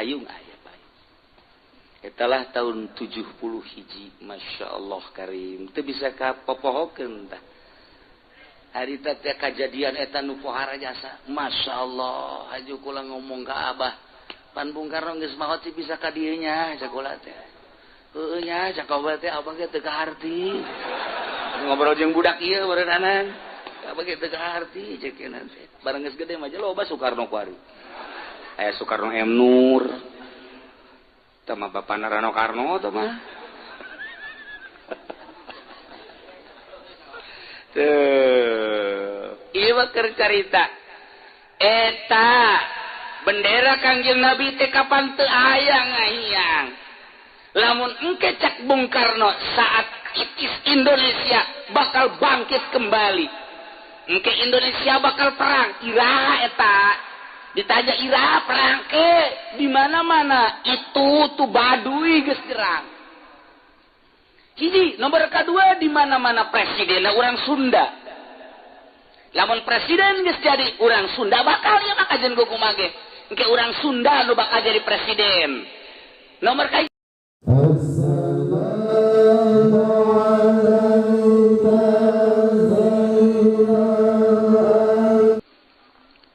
Payung aya payung. Etalah tahun 70 hiji, Masya Allah karim. Teu bisa kapopohokeun tah. Harita teh kajadian eta nu pohara jasa. Masya Allah, haju kula ngomong ka Abah. Pan Bung Karno geus maot sih bisa ka dieu nya sakola teh. Heueuh nya cakap teh abang ge teu kaharti. Ngobrol jeung budak ieu barenanan. Abang ge teu kaharti ceuk teh. Bareng geus gede mah loba Soekarno kuari. Aya Soekarno M Nur. Tah mah bapana Rano Karno tah mah. Tuh, ieu mah keur carita. Eta bendera Kangjeng Nabi teh kapan teu aya ngahiyang. Lamun engke cak Bung Karno saat itis Indonesia bakal bangkit kembali. Engke Indonesia bakal perang. Iraha eta. Ditanya iraha perang ke di mana-mana itu tuh Baduy geus nyerang. Hiji, nomor kedua di mana-mana presidenna urang Sunda. Lamun presiden geus jadi urang Sunda bakal ieu mah kajian kumaha ge. Engke urang Sunda nu bakal jadi presiden. Nomor ka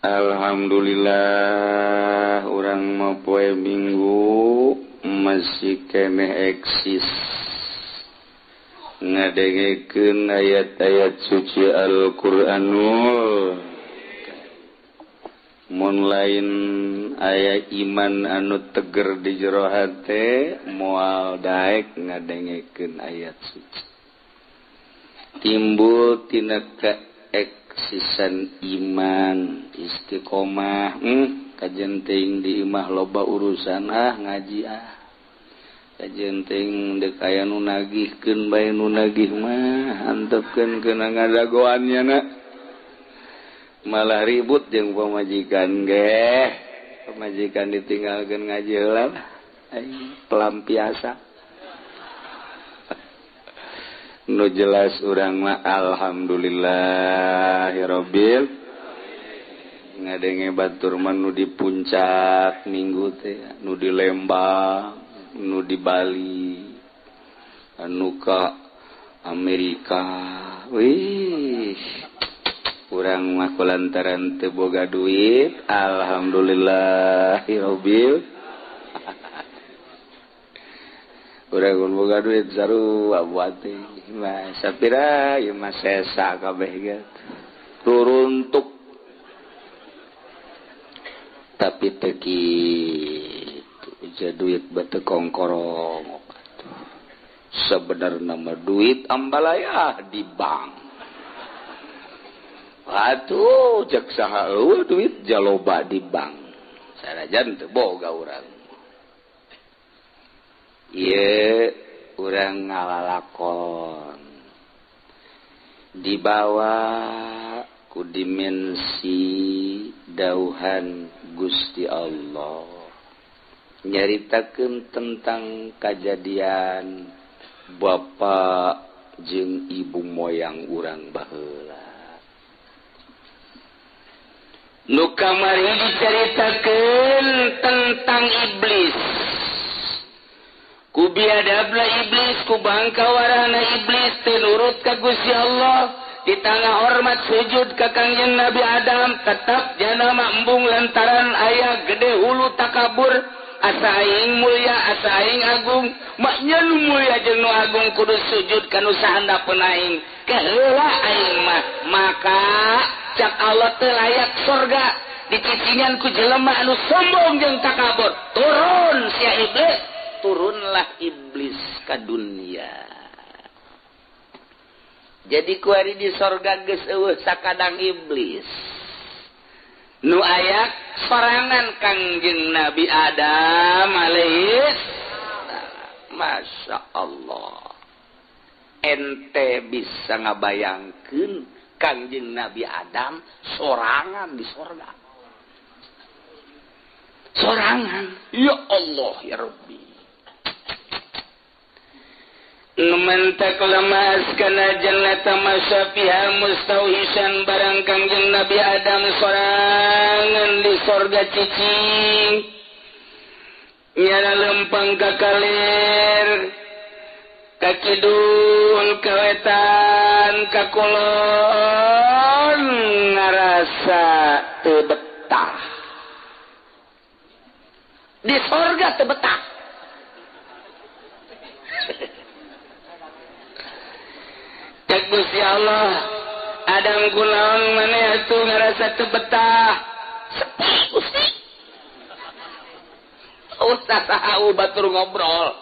Alhamdulillah urang mah poe Minggu masih keneh eksis ngadengekeun ayat-ayat suci Al-Qur'anul. Mun lain aya iman anu teger di jero hate moal daek ngadengekeun ayat suci. Timbul tina keeksisan iman istiqomah. Kajen teuing di imah loba urusan ah ngaji ah. Kajen teuing deuk aya nu nagihkeun bae nu nagih mah antepkeun keuna ngadagoannya na. Malah ribut jeung pamajikan ge. Pamajikan ditinggalkeun ngaji heula lah. Pelampiasa. Nu jelas urang mah alhamdulillahirabbil ngadenge batur mah nu di puncak minggu teh, nu di Lembang, nu di Bali, anu ka Amerika. Wih, urang mah kulantaran teu boga duit, alhamdulillahirabbil. Urang mun boga duit sarua buat teh. Mah sapira ieu mah sesa kabeh ge. Ruruntuk. Tapi teu kitu, duit bete kongkorong. Sebenarnya mah duit ambalaya di bank. Atuh cek saha eueuh duit jaloba di bank. Sanajan teu boga urang. Ieu urang ngalalakon dibawa ku dimensi dauhan Gusti Allah nyaritakeun tentang kajadian bapa jeung ibu moyang urang baheula. Nu kamari dicaritakeun tentang iblis. Ku biadabna iblis, ku bangkawarana iblis teu nurut ka Gusti Allah. Di tengah hormat sujud ka Kangjeng Nabi Adam tetap jana embung lantaran aya gede hulu takabur. Asa aing mulia, asa aing agung, maknya nu mulia jeung nu agung kudu sujud ka nu sahandapeun aing. Keheula aing mah, maka cak Allah teu layak surga dicicingan ku jelema anu sombong jeung takabur. Turun sia iblis, turunlah iblis ka dunia. Jadi kuari di sorga geus eueuh sakadang iblis. Nu aya sorangan Kangjeng Nabi Adam alaihis salam. Masya Allah. Ente bisa ngabayangkeun Kangjeng Nabi Adam sorangan di sorga. Sorangan. Ya Allah ya Rabbi. Numentak lemas kana jannata masyafiha mustauhisan barang Kangjeng Nabi Adam sorangan di sorga cicing. Nyana lempang ka kalir ka kidul ka wetan ka kulon ngarasa teu betah. Di sorga teu betah. Cek Gusti Allah, Adam kunaon maneh atuh ngarasa teu betah? Sepi Gusti. Ustaz saha batur ngobrol.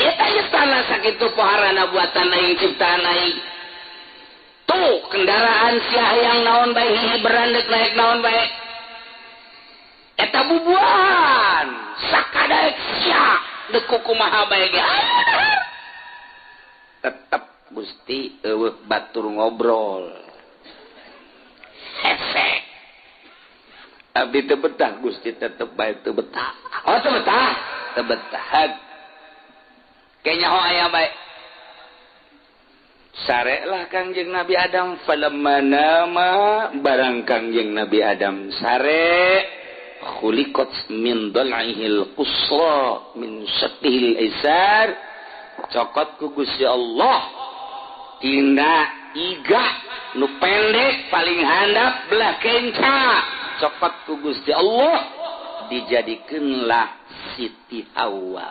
Eta istana sakitu poharana buatan aing ciptaan aing. Tuh kendaraan sia hayang naon bae hihi berandek naik naon bae. Eta bubuahan sakadaek sia deuk kumaha bae ge. Tetep Gusti eueuh batur ngobrol. Hese. Abdi teu betah Gusti tetep bae teu betah. Oh teu betah, teu betah. Kayaknya ho aya bae. Sarelah Kangjeng Nabi Adam falamma nama barang Kangjeng Nabi Adam sare khuliqat min dal'ihil qusra min syattihil aisar cokot ku Gusti Allah tina iga nu pendek paling handap belah kenca cokot ku Gusti Allah dijadikeunlah Siti Hawa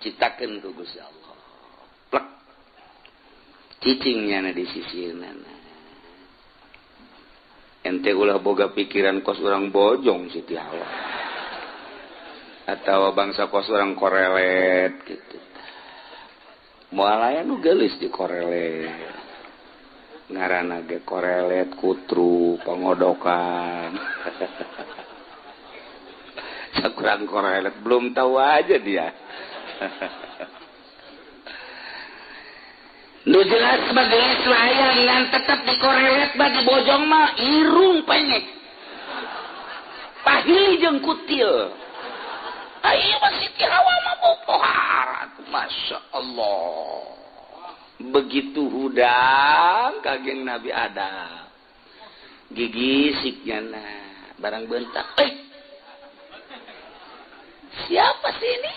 citakeun ku Gusti Allah plek cicingnya na di sisirna ente ulah boga pikiran kos urang bojong Siti Hawa atau bangsa kos urang korelet gitu moal aya nu geulis di korelet ngaranna ge korelet kutru pangodokan sakurang korelet belum tahu aja dia. Nu jelas mah geus layang ngan tetep dikorelet mah di bojong mah irung penyek pahili jeung kutil. Ayo mah Siti Hawa mah bopohara Masya Allah. Begitu hudang kageng Nabi Adam gigisiknya nah barang bentak siapa sih ini?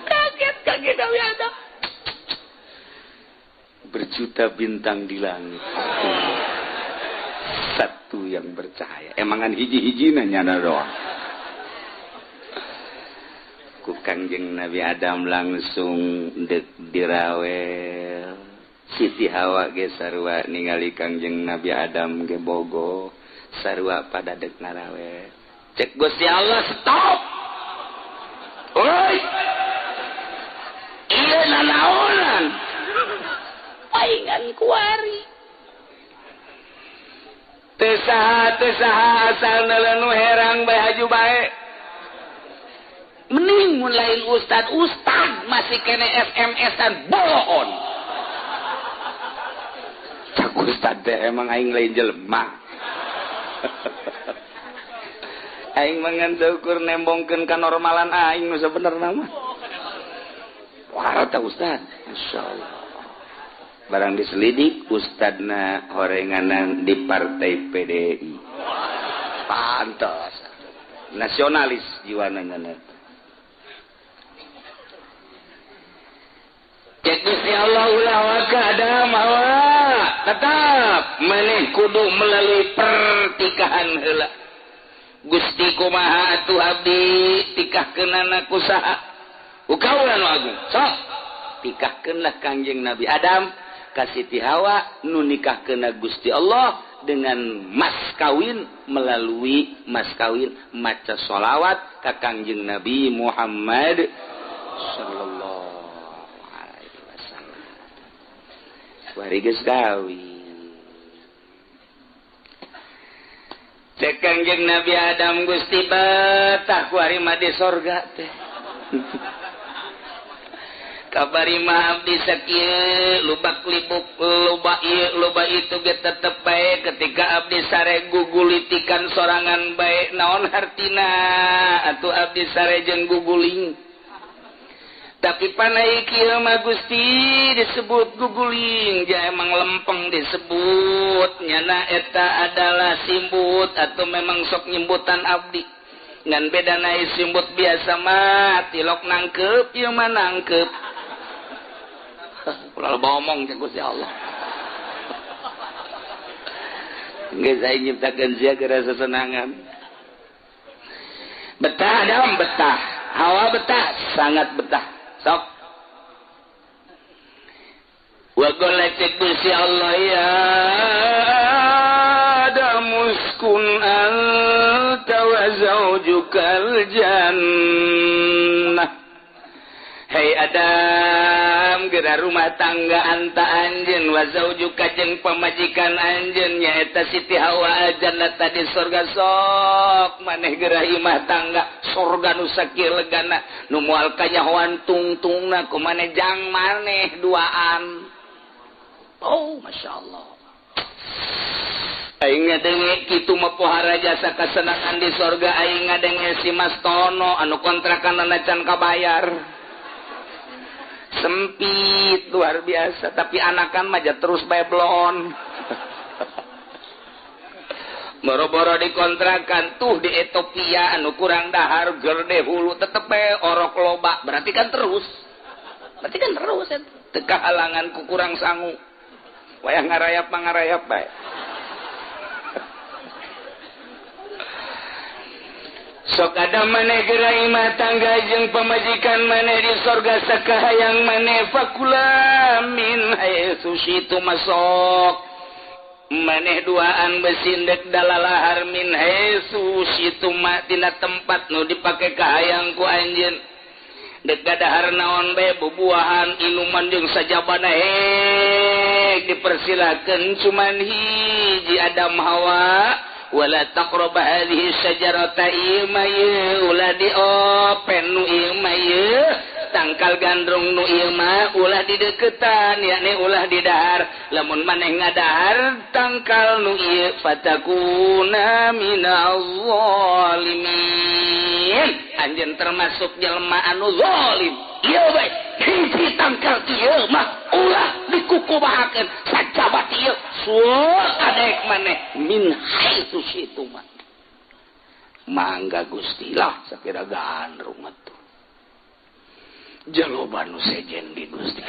Kaget kaget Nabi Adam. Berjuta bintang di langit, satu yang bercahaya. Emangan hiji-hiji nanya doang. Ku Kangjeng Nabi Adam langsung dek dirawel. Siti Hawa ge sarua ningali Kangjeng Nabi Adam ge bogo sarua pada dek narawel. Cek Gusti Allah stop. Oi. Ieu nanaonan. Paingan kuari. Teu saha asal nu herang bae haju bae. Mending mun lain ustad, ustad masih kene SMS-an bohon. Cak ustad teh emang aing lain jelema. Aing mah ngan saukur nembongkeun kanormalan aing nu sabenerna mah. Wah, tah ustad, masyaallah. Barang diselidik ustadna horenganan di partai PDI. Pantes. Nasionalis jiwana nya. Cek Gusti Allah ulah waka Adam Hawa tetap maneh kudu melalui pertikahan heula. Gusti kumaha atuh abdi tikahkeunana ku saha? Ku kaula nu agung. Sok tikahkeunlah Kangjeng Nabi Adam ka Siti Hawa nu nikahkeunna Gusti Allah dengan mas kawin melalui mas kawin maca sholawat ka Kangjeng Nabi Muhammad sallallahu alaihi wasallam. Bari geus kawin. Cek Kangjeng Nabi Adam Gusti betah ku ari mah di sorga teh. Kabari mah abdi sakieu lubak libuk loba ieu loba itu ge tetep bae ketika abdi sare gugulitikan sorangan bae naon hartina atuh abdi sare jeung guguling. Tapi panai kieu mah Gusti disebut guguling, ja emang lempeng disebut nyana eta adalah simbut atau memang sok nyimbutan abdi. Ngan beda na simbut biasa mah tilok nangkep ieu mah nangkep. Ulah loba omong cek Gusti Allah. Geus aing nyiptakeun sia geura sesenangan. Betah dalam betah, hawa betah, sangat betah. Sok wa qala cek Gusti Allah ya Adam uskun anta wa zaujukal jannah. Hei Adam, geura rumah tangga anta anjeun wa zaujuka jeung pamajikan anjeun nyaeta Siti Hawa al-jannata di surga. Sok maneh geura imah tangga surga nu sakieu legana nu moal kanyahoan tungtungna ku maneh jang maneh duaan. Oh, Masya Allah. Aing ngadenge kitu mah pohara jasa kasenangan di surga. Aing ngadenge si Mas Tono anu kontrakanana can kabayar. Sempit luar biasa, tapi anakan mah terus bae bloon. Boro-boro dikontrakan tuh di Ethiopia anu kurang dahar gerde hulu tetep bae orok loba, berarti kan terus. Berarti kan terus teu kahalangan ku kurang sangu. Wayah ngarayap mah ngarayap bae. Sok ada maneh geura imah tangga jeung pamajikan maneh di sorga sakahayang maneh fakula min haitsu syitu masok maneh duaan besindek dalalahar min haitsu syitu ma tina tempat nu dipake kahayang ku anjeun dek gadahar naon bae bubuahan inuman jeung sajabana hek dipersilakeun cuman hiji Adam Hawa wala taqrabu hadhihi syajarata ima ye ulah diopen nu ieu mah ye tangkal gandrung nu ieu mah ulah dideketan yakni ulah didahar lamun maneh ngadahar tangkal nu ieu fatakuna minaz zalimin anjeun termasuk jelema anu zalim ieu bae hiji tangkal ieu mah ulah dikukubahakeun sajabat ieu suur adek maneh min haitsu syitu mah mangga Gusti lah sakira gandrung atuh jaloba nu sejen di Gusti.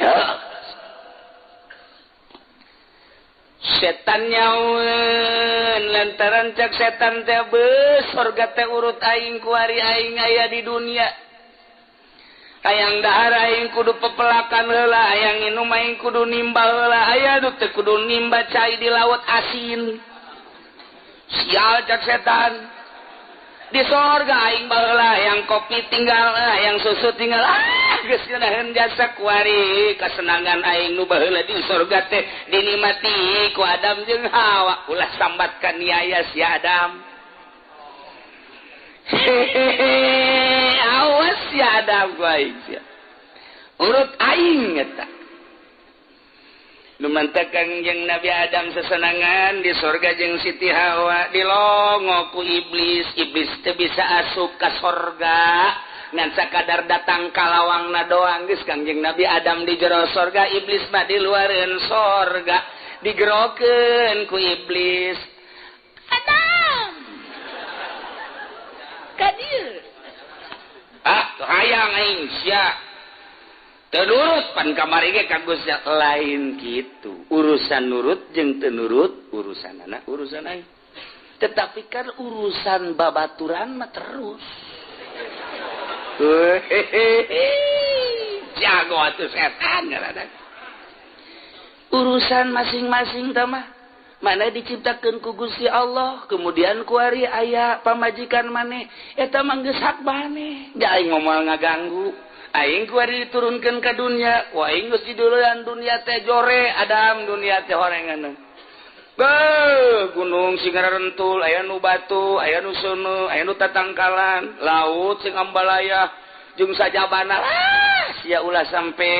Setan nyaun lantaran cak setan teh beus sorga teh urut aing kuari aing aya di dunia. Hayang dahar aing kudu pepelakan heula, hayang inum aing kudu nimba heula, aya du teu kudu nimba cai di laut asin. Sial cak setan. Di sorga aing baheula hayang kopi tinggal, hayang susu tinggal. Ah, geus ngeunaheun jasa kuari kasenangan aing nu baheula di sorga teh dinikmati ku Adam jeung Hawa. Ulah sambat ka niaya si Adam. Hehehe, awas ya Adam aing sia. Urut aing eta. Nu mantakan jeung Nabi Adam sesenangan di sorga jeung Siti Hawa dilongo ku iblis. Iblis teu bisa asup ka sorga ngan sakadar datang ka lawangna doang geus Kangjeng Nabi Adam di jero sorga, iblis mah di luareun sorga digerokeun ku iblis. Adam kadir ah hayang aing sia teu nurut pan kamari ge ka Gusti lain kitu. Urusan nurut jeung teu nurut urusan anak urusan aing. Tetapi kan urusan babaturan mah terus. Jago atuh setan ngaranna. Urusan masing-masing tah mah mana diciptakeun ku Gusti Allah, kemudian kuari aya pamajikan maneh eta mah geus hak maneh. Da aing moal ngaganggu. Aing kuari diturunkeun ka dunia, ku aing geus diduluan dunia teh jore Adam dunia teh horengan. Beuh, gunung sing rentul, aya nu batu, aya nu seuneu, aya nu tatangkalan, laut sing ambalaya jeung sajabana. Ah, sia ulah sampe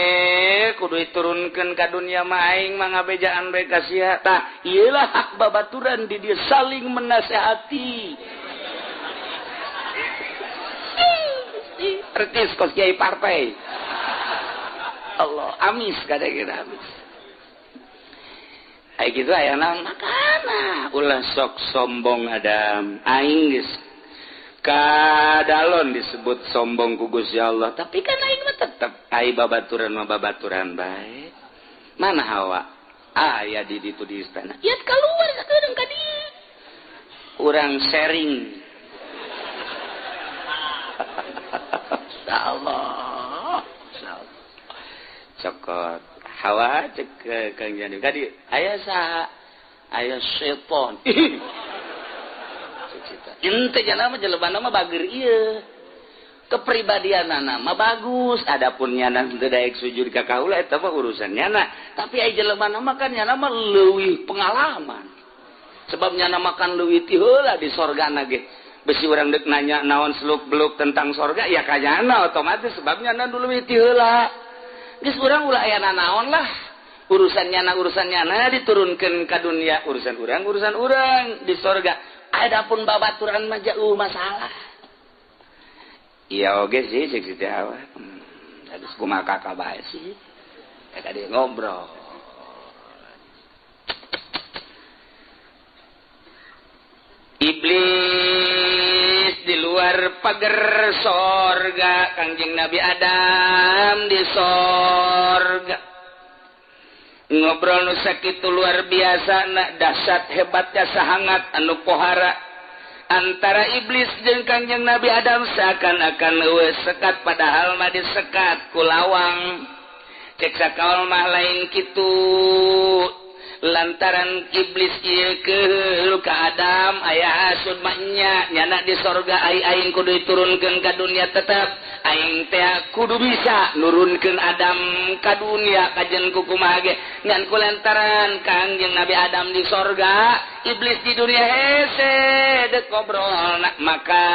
kudu diturunkeun ka dunia mah aing mah ngabejaan bae ka sia. Tah, ieu lah hak babaturan di dieu saling menasehati. Artis kos kiai partai. Allah amis kadang-kadang amis. Kayak gitu aya naon makana ulah sok sombong Adam aing geus kadalon disebut sombong ku Gusti Allah tapi kan aing mah tetep ai babaturan mah babaturan bae. Mana Hawa aya di ditu di istana ieu keluar sakedeung ka dieu urang sharing. Allah cokot Hawa cek Kang Jani tadi aya saha aya setan ente jana mah jelema mah bager ieu kepribadianana mah bagus adapun nyana teu daek sujud ka kaula eta mah urusan nyana tapi aya jelema mah kan nyana mah leuwih pengalaman sebab nyana makan leuwih ti heula di sorgana ge besi urang deuk nanya naon seluk beluk tentang sorga ya ka nyana otomatis sebab nyana leuwih ti heula. Geus urang ulah aya nanaon lah urusan nyana diturunkeun ka dunia urusan urang di sorga adapun babaturan mah jauh masalah. Iya oge sih cek Siti Hawa geus kumaha kakak bae sih eta dia ngobrol. Iblis di luar pagar sorga, Kangjeng Nabi Adam di sorga. Ngobrol nu sakitu luar biasa na dahsyat hebatnya sahangat anu pohara antara iblis jeung Kangjeng Nabi Adam seakan-akan eueuh sekat padahal mah disekat ku lawang. Cek sakaol mah lain kitu. Lantaran iblis ieu keul ka Adam aya hasud mah nya nyana di sorga ai aing kudu diturunkeun ka dunia tetep aing teh kudu bisa nurunkeun Adam ka dunia kajen ku kumaha ge ngan ku lantaran Kangjeng Nabi Adam di sorga iblis di dunia hese deuk ngobrol maka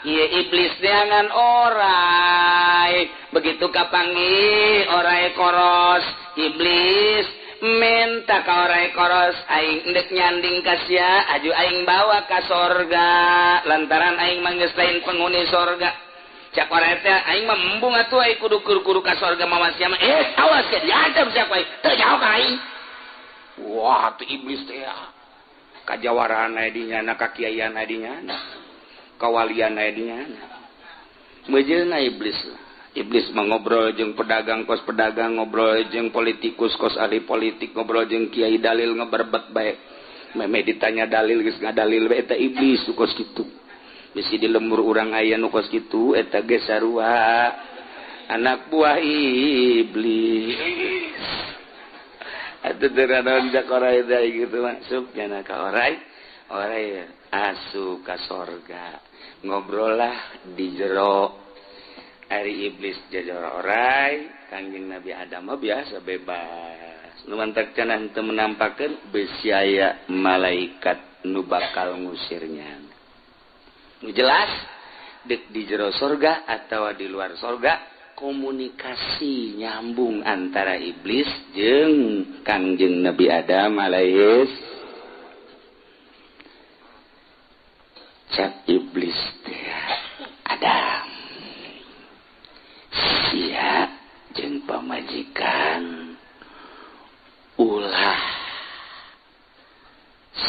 ieu iblis neangan orai begitu kapanggih orai koros iblis minta ka orai koros aing endek nyanding ka sia aju aing bawa ka sorga lantaran aing mah geus lain penghuni sorga cak orai teh aing mah embung atuh aing kudu kur-kuru ka sorga mawa sia mah awas sia diancam sia ku aing teu jauh ka aing. Wah tuh iblis teh kajawaraan aya di nyana kakiaian aya di nyana kawalian aya di nyana meujeuna iblis lah. Iblis mengobrol jeung pedagang kos pedagang ngobrol jeung politikus kos ahli politik ngobrol jeung kiai dalil ngeberbet bae meme ditanya dalil geus ngadalil bae eta iblis nu kos kitu bisi di lembur urang aya nu kos kitu eta ge sarua anak buah iblis atuh teu naon jak orai teh kitu masuk nyana ka orai orai asup ka sorga ngobrol lah di jero. Ari iblis jajara orai Kangjeng Nabi Adam mah biasa bebas nu mantak cenah teu menampakeun besi aya malaikat nu bakal ngusirnya nu jelas deuk di jero sorga atawa di luar sorga komunikasi nyambung antara iblis jeung Kangjeng Nabi Adam alaihis. Cak iblis teh Adam sia jeung pamajikan ulah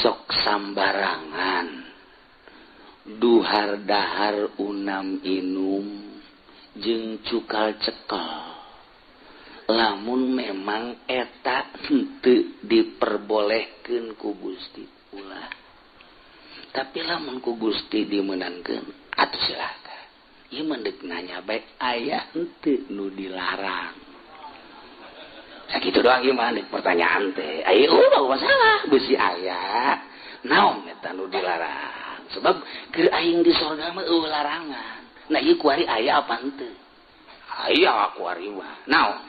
sok sambarangan duhar dahar unam inum jeung cukal cekel lamun memang eta henteu diperbolehkeun ku Gusti ulah tapi lamun ku Gusti dimeunangkeun atuh silakan. Ieu mah deuk nanya bae aya henteu nu dilarang. Sakitu doang ieu mah deuk pertanyaan teh. Aya ulah masalah beusi aya. Naon eta nu dilarang? Sebab keur aing di sorga mah eueuh larangan. Nah ieu kuari aya apa henteu? Aya kuari mah. Naon?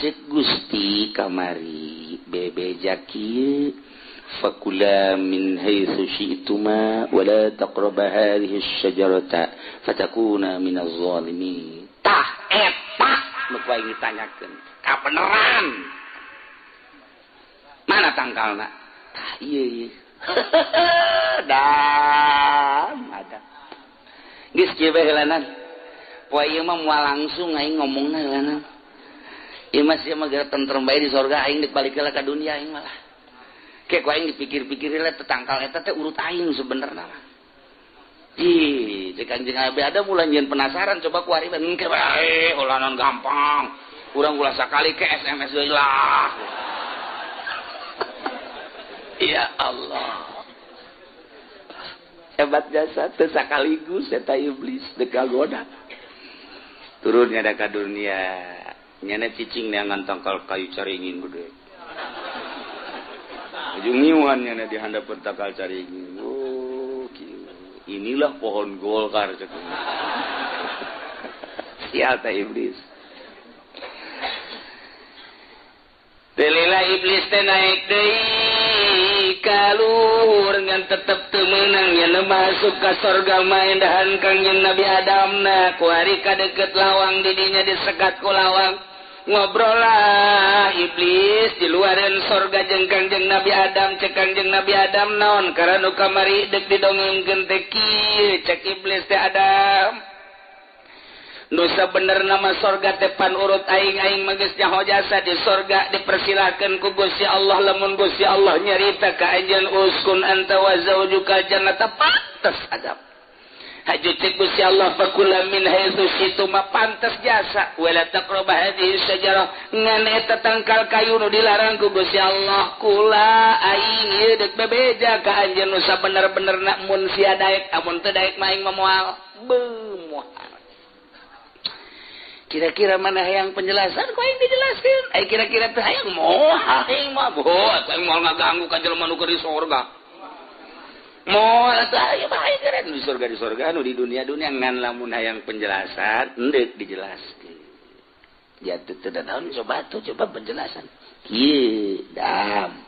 Cek Gusti kamari bebeja kieu fakula min haitsu syi'tuma wa la taqraba hadhihi asy-syajarata fatakuna minaz zalimin. Tah eta nu ku aing ditanyakeun kabeneran mana tangkalna tah ieu ieu dam ada geus kieu bae heulanan poe ieu mah moal langsung aing ngomongna heulanan. Ieu mah sia mah geura tentrem bae di sorga aing deuk balik heula ka dunia aing malah. Ke ku aing dipikir-pikir heula tetangkal eta teh urut aing sebenarna mah. Ih, cek Kanjeng Nabi Adam ulah nyieun penasaran coba ku ari engke bae ulah non gampang. Urang ulah sakali ke SMS deui lah. Ya Allah. Hebat jasa teu sakaligus eta iblis deuk kagoda. Turunnya da ka dunia. Nyana cicing neangan tangkal kayu caringin gede. Ujung ngiwan nyana di handap tangkal caringin. Oh, kieu. Inilah pohon Golkar cek. Sial ta iblis. Delila iblis teh naik deui ka luhur ngan tetep teu meunang nya masuk ka sorga maendahan Kangjeng Nabi Adam na kuari ka deukeut lawang di dinya disekat ku lawang ngobrol lah iblis di luareun sorga jeung Kangjeng Nabi Adam cek Kangjeng Nabi Adam naon karena nu kamari deuk didongengkeun teh kieu cek iblis teh Adam nusa bener nama sorga depan urut aing aing mah geus nyaho jasa di sorga dipersilahkan ku Gusti Allah lamun Gusti Allah nyarita ka anjeun uskun anta wa zaujuka jannata pantes Adam haju cek Gusti Allah fakula min haitsu syi'tuma pantes jasa wala taqrabu hadhihi syajarah ngan eta tangkal kayu nu dilarang ku Gusti Allah kula aing ieu deuk bebeja ka anjeun nusa bener-bener na mun sia daek amun teu daek mah aing mah moal beumoal. Kira-kira mana yang penjelasan kok aing dijelaskeun? Ai kira-kira teh hayang moal aing mah boh aing moal ngaganggu ka jelema nu keur di sorga. Moal atuh aya bae keren di sorga nu di dunia-dunia ngan lamun hayang penjelasan endek dijelaskeun. Ya teu teu naon coba tuh coba penjelasan. Kieu dam.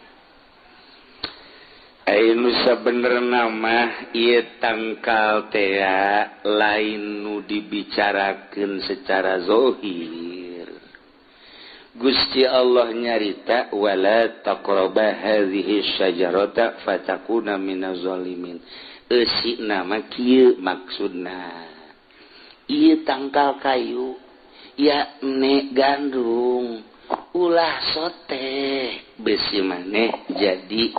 Ai nu sabenerna mah ieu tangkal teh lain nu dibicarakeun secara zahir. Gusti Allah nyarita wala taqraba hadhihi syajarata fatakuna minaz zalimin. Eusina mah kieu maksudna. Ieu tangkal kayu yakni gandum ulah sote besi maneh jadi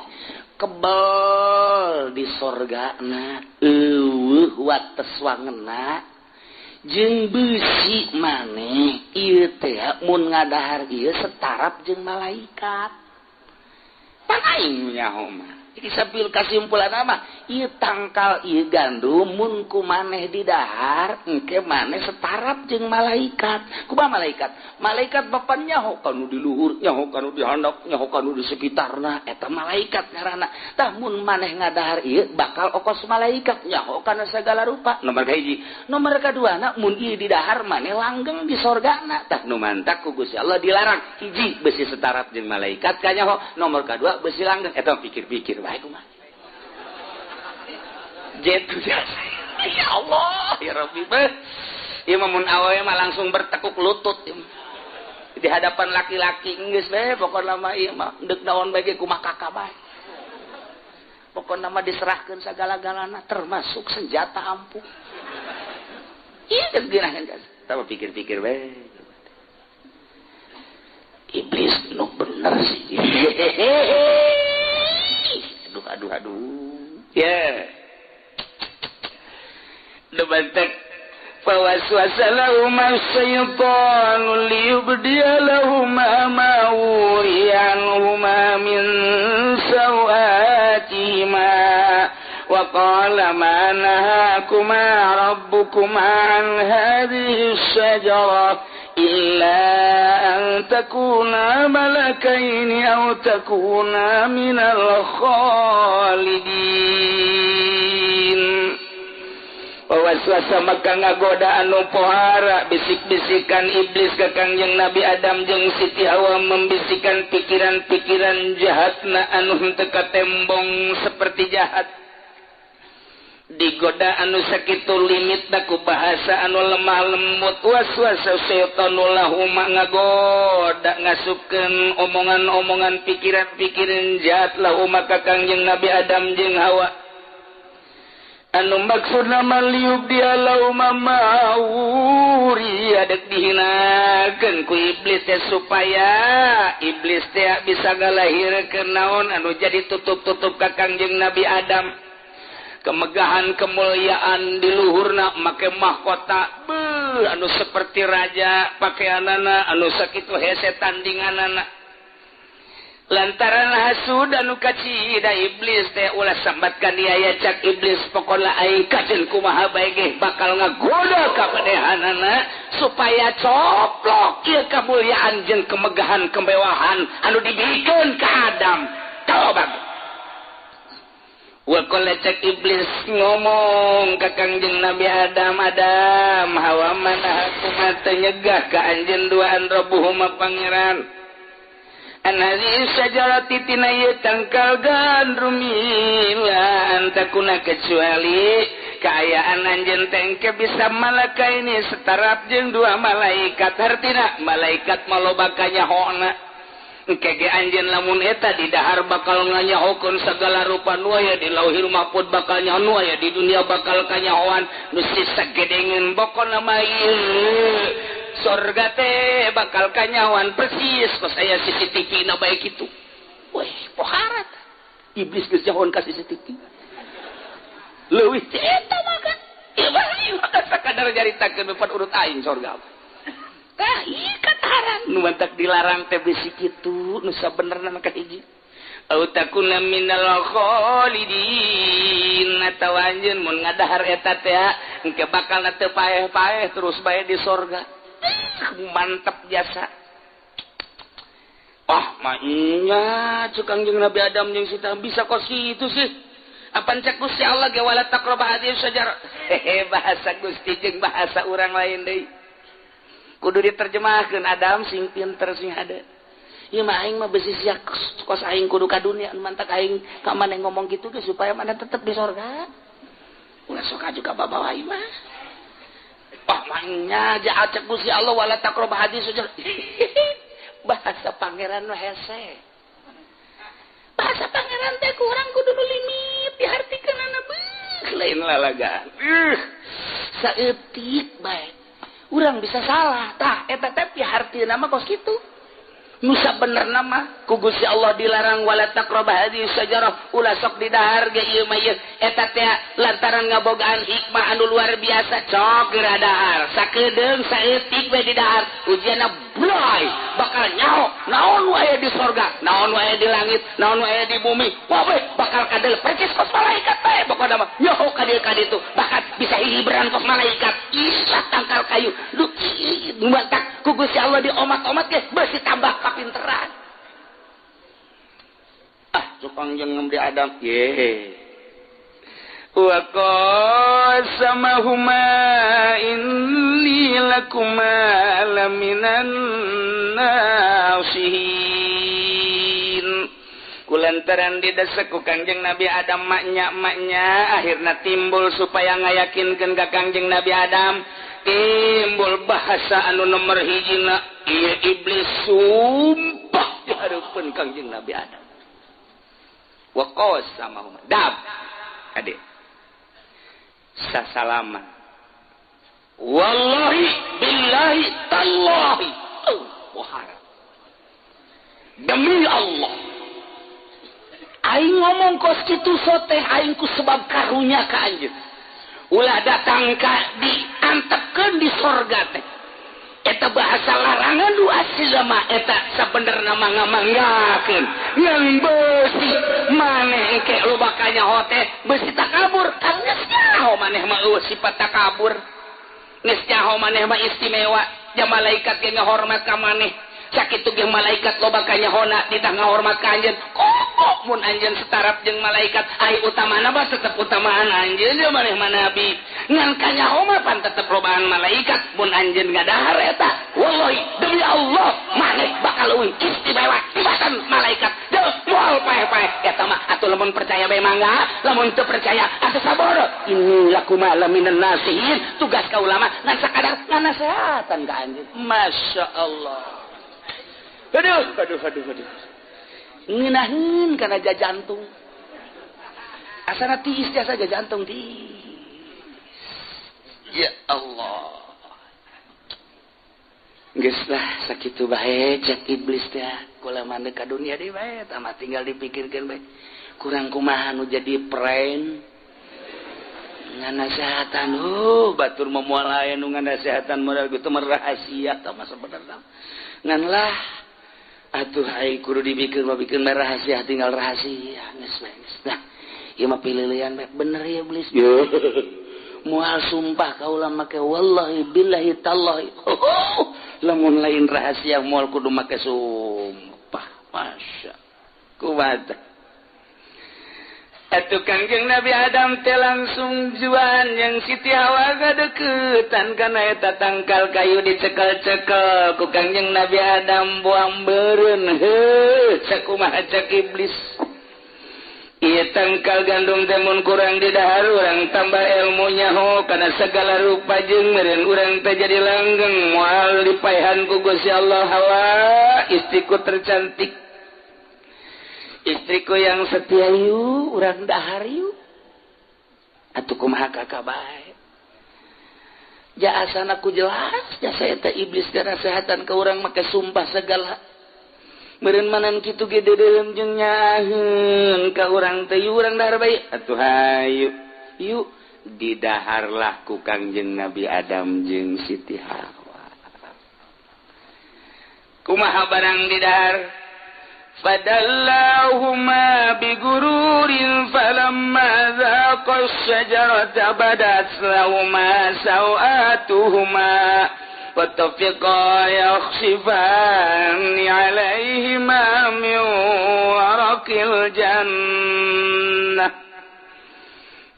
kebel di sorgana eueuh wates wangena jeung beusi maneh ieu teh mun ngadahar ieu setarap jeung malaikat. Pan aing nyaho mah iki sambil kasimpulan mah ieu tangkal ieu gandum mun ku maneh didahar engke maneh setarap jeung malaikat. Kumaha malaikat? Malaikat bapan nyaho kanu di luhur, nyaho kanu di handap, nyaho kanu di sekitarna eta malaikat ngaranna. Tah mun maneh ngadahar ieu bakal okos malaikat nyaho kana sagala rupa. Nomor kahiji. Nomor kaduana mun ieu didahar maneh langgeng di sorgana. Tah nu mantak ku Gusti Allah dilarang. Hiji besi setarap jeung malaikat kanyaho, nomor kadua besi langgeng. Eta pikir-pikir bae kumaha. Jetu jasa. Ya Allah, ya Rabbi. Ieu mah mun awewe mah langsung bertekuk lutut di hadapan laki-laki geus bae pokona mah ieu mah deuk naon bae ge kumaha kakak bae. Pokona mah diserahkeun sagala-galana termasuk senjata ampuh. Ieu geus geunaheun jasa. Tah pikir-pikir bae. Iblis nu bener sih. Aduh aduh aduh. Ya. Nu bantek fawaswasa lahuma syaitanu liyubdiya lahuma ma wuriya anhuma min sawatihima wa qala ma nahakuma rabbukuma an hadhihi syajarah illa an takuna malakaini aw takuna minal khalidin. Waswasa maka ngagoda anu pohara bisik-bisikan iblis ka Kangjeng Nabi Adam jeung Siti Hawa membisikan pikiran-pikiran jahatna anu henteu katembong seperti jahat. Digoda anu sakitu limitna ku bahasa anu lemah lembut waswasa syaitanu lahuma ngagoda ngasupkeun omongan-omongan pikiran-pikiran jahat lahuma ka Kangjeng Nabi Adam jeung Hawa. Anu maksudna maliub dia lauma mauri adek dihinakeun ku iblis teh supaya iblis teh bisa ngalahirkeun naon anu jadi tutup-tutup ka Kangjeng Nabi Adam. Kemegahan kemuliaan di luhurna make mahkota beuh anu seperti raja pakaianana anu sakitu hese tandinganana. Lantaran hasud anu kacida iblis teh ulah sambatkan dia ya cak iblis pokona aing kajeun kumaha bae ge bakal ngagoda ka manehanana supaya coplok ieu kamuliaan jeung kemegahan kemewahan anu dibikeun ka Adam. Tobat. Wa qala cak iblis ngomong ka Kangjeng Nabi Adam, Adam hawa mana kumaha teu nyegah ka anjeun duaan Rabbuhuma pangeran. Anhazi syajarati tina ieu tangkal gandrum ila antakuna kecuali kaayaan anjeun teh engke bisa malaka ini setarap jeung dua malaikat hartina malaikat maloba kanyahona engke ge anjeun lamun eta di dahar bakal nganyahokeun sagala rupa nu aya di lauhil mahfud bakal nyaho nu aya di dunia bakal kanyahoan nu sisa gedengeun bokona mah ieu sorga teh bakal kanyawan persis kos aya CCTV na bae kitu. Weh, poharat. Iblis geus nyahoan ka CCTV. Leuwih teh eta mah kan. Ieu mah sakadar nyaritakeun bepat urut aing sorga. Tah ieu kataran nu mantak dilarang teh bisi kitu nu sabenerna mah kahiji. Au takuna minal khalidin atawa anjeun mun ngadahar eta teh engke bakal teu paeh-paeh terus bae di sorga. Mantap jasa. Wah, maknya cek Kangjeng Nabi Adam jeung Siti bisa kos kitu sih. Apan cek Gusti Allah ge wala taqrabu hadhihi syajarah. Hehe, bahasa Gusti jeung bahasa urang lain deui. Kudu diterjemahkeun Adam sing pinter sing hade. Ieu mah aing mah beusi sia kos aing kudu ka dunia mantak aing ka maneh ngomong kitu ge supaya maneh tetep di sorga. Ulah sok aju ka babawa ieu mah. Wah, maknya aja cek Gusti Allah wala taqrabu hadhihi syajarah. Bahasa pangeran nu hese. Bahasa pangeran teh kurang kudu nu limit dihartikeunana beuh lain lalagaan. Saeutik bae. Urang bisa salah tah eta teh pihartieuna mah kos kitu. Nu sabenerna mah ku Gusti Allah dilarang wala taqrabu hadhihi syajarah ulah sok didahar ge ieu mah ieu eta teh lantaran ngabogaan hikmah anu luar biasa cok geura dahar sakedeung saeutik we didahar ujianna bloy bakal nyaho naon wae di sorga naon wae di langit naon wae di bumi wae bakal kadel percis kos malaikat bae pokona mah nyaho ka dieu ka ditu bahkan bisa hihiberan kos malaikat isa tangkal kayu lu matak ku Gusti Allah diomat-omat ge beusi tambah kapinteran. Ah, cukang jeung Nabi Adam. Ye. Wa qasamahuma inni lakuma laminan nasihin. Kulantaran didesak ku Kangjeng Nabi Adam maknya akhirna timbul supaya ngayakinkeun ka Kangjeng Nabi Adam timbul bahasa anu nomor hijina ieu iblis sumpah di hareupeun Kangjeng Nabi Adam. Wa qasamahuma dab kade sasalaman wallahi billahi tallahi oh, demi Allah aing ngomong kos kitu soteh aing ku sebab karunya ka anjeun ulah datang ka diantepkeun di sorga teh eta bahasa larangan nu asli mah eta sabenerna mah ngamanggakeun ngan beusi maneh engke loba kanyaho teh beusi takabur kan geus nyaho maneh mah eueuh sifat takabur geus nyaho maneh mah istimewa ja malaikat ge ngahormat ka maneh sakitu ge malaikat loba kanyahona ditah ngahormat ka anjeun kok mun anjeun setarap jeung malaikat ai utamana mah tetep utamaan anjeun ye maneh mah nabi ngan kanyaho mah pan tetep lobaan malaikat mun anjeun ngadahar eta wallahi demi Allah maneh bakal leuwih istimewa tibatan malaikat deus moal paeh-paeh eta mah atuh lamun percaya bae mangga lamun teu percaya atuh sabodo inni lakuma laminan nasihin tugas ka ulama ngan sakadar nganasehatan ka anjeun Masya Allah. Aduh, aduh, aduh, aduh. Ngeunaheun kana jantung. Asana tiis jasa jantung tiis. Ya Allah. Geus lah sakitu bae cek iblis teh. Kula mah ka dunia deui bae tah mah tinggal dipikirkeun bae. Kurang kumaha nu jadi pren. Nganasehatan batur mah moal aya nu nganasehatan modal kitu mah rahasia tah mah sabenerna. Ngan lah atuh ai kudu dipikir mah bikin rahasia tinggal rahasia geus bae geus. Nah, ieu mah pililian bae bener ya iblis. Moal sumpah kaula make wallahi billahi tallahi. Lamun lain rahasia moal kudu make sumpah. Masya kumaha. Atuh Kangjeng Nabi Adam teh langsung juan yang Siti Hawa gadeukeutan kana eta tangkal kayu dicekel-cekel ku Kangjeng Nabi Adam buang beureun heuh sakumaha cek iblis. Ieu tangkal gandum teh mun kurang didahar urang tambah ilmunya ho kana segala rupa jeung meureun urang teh jadi langgeng moal dipaehan ku Gusti Allah Hawa istriku tercantik. Istriku yang setia yuk, urang dahar yuk. Atuh kumaha kakak bae. Jaasan aku jelas, jasa eta iblis nasehatan ke urang make sumpah segala. Meureun manan kitu ge deudeureun jeung nyaaheun ka urang teh yuk urang dahar bae. Atuh hayu. Yuk didaharlah ku Kangjeng Nabi Adam jeung Siti Hawa. Kumaha barang didahar? Fadallahuma bigururin falamma dhaqa asy-syajarata badat lahuma sawatuhuma wa tafiqa yakhsifani 'alaihima min waraqil jannah.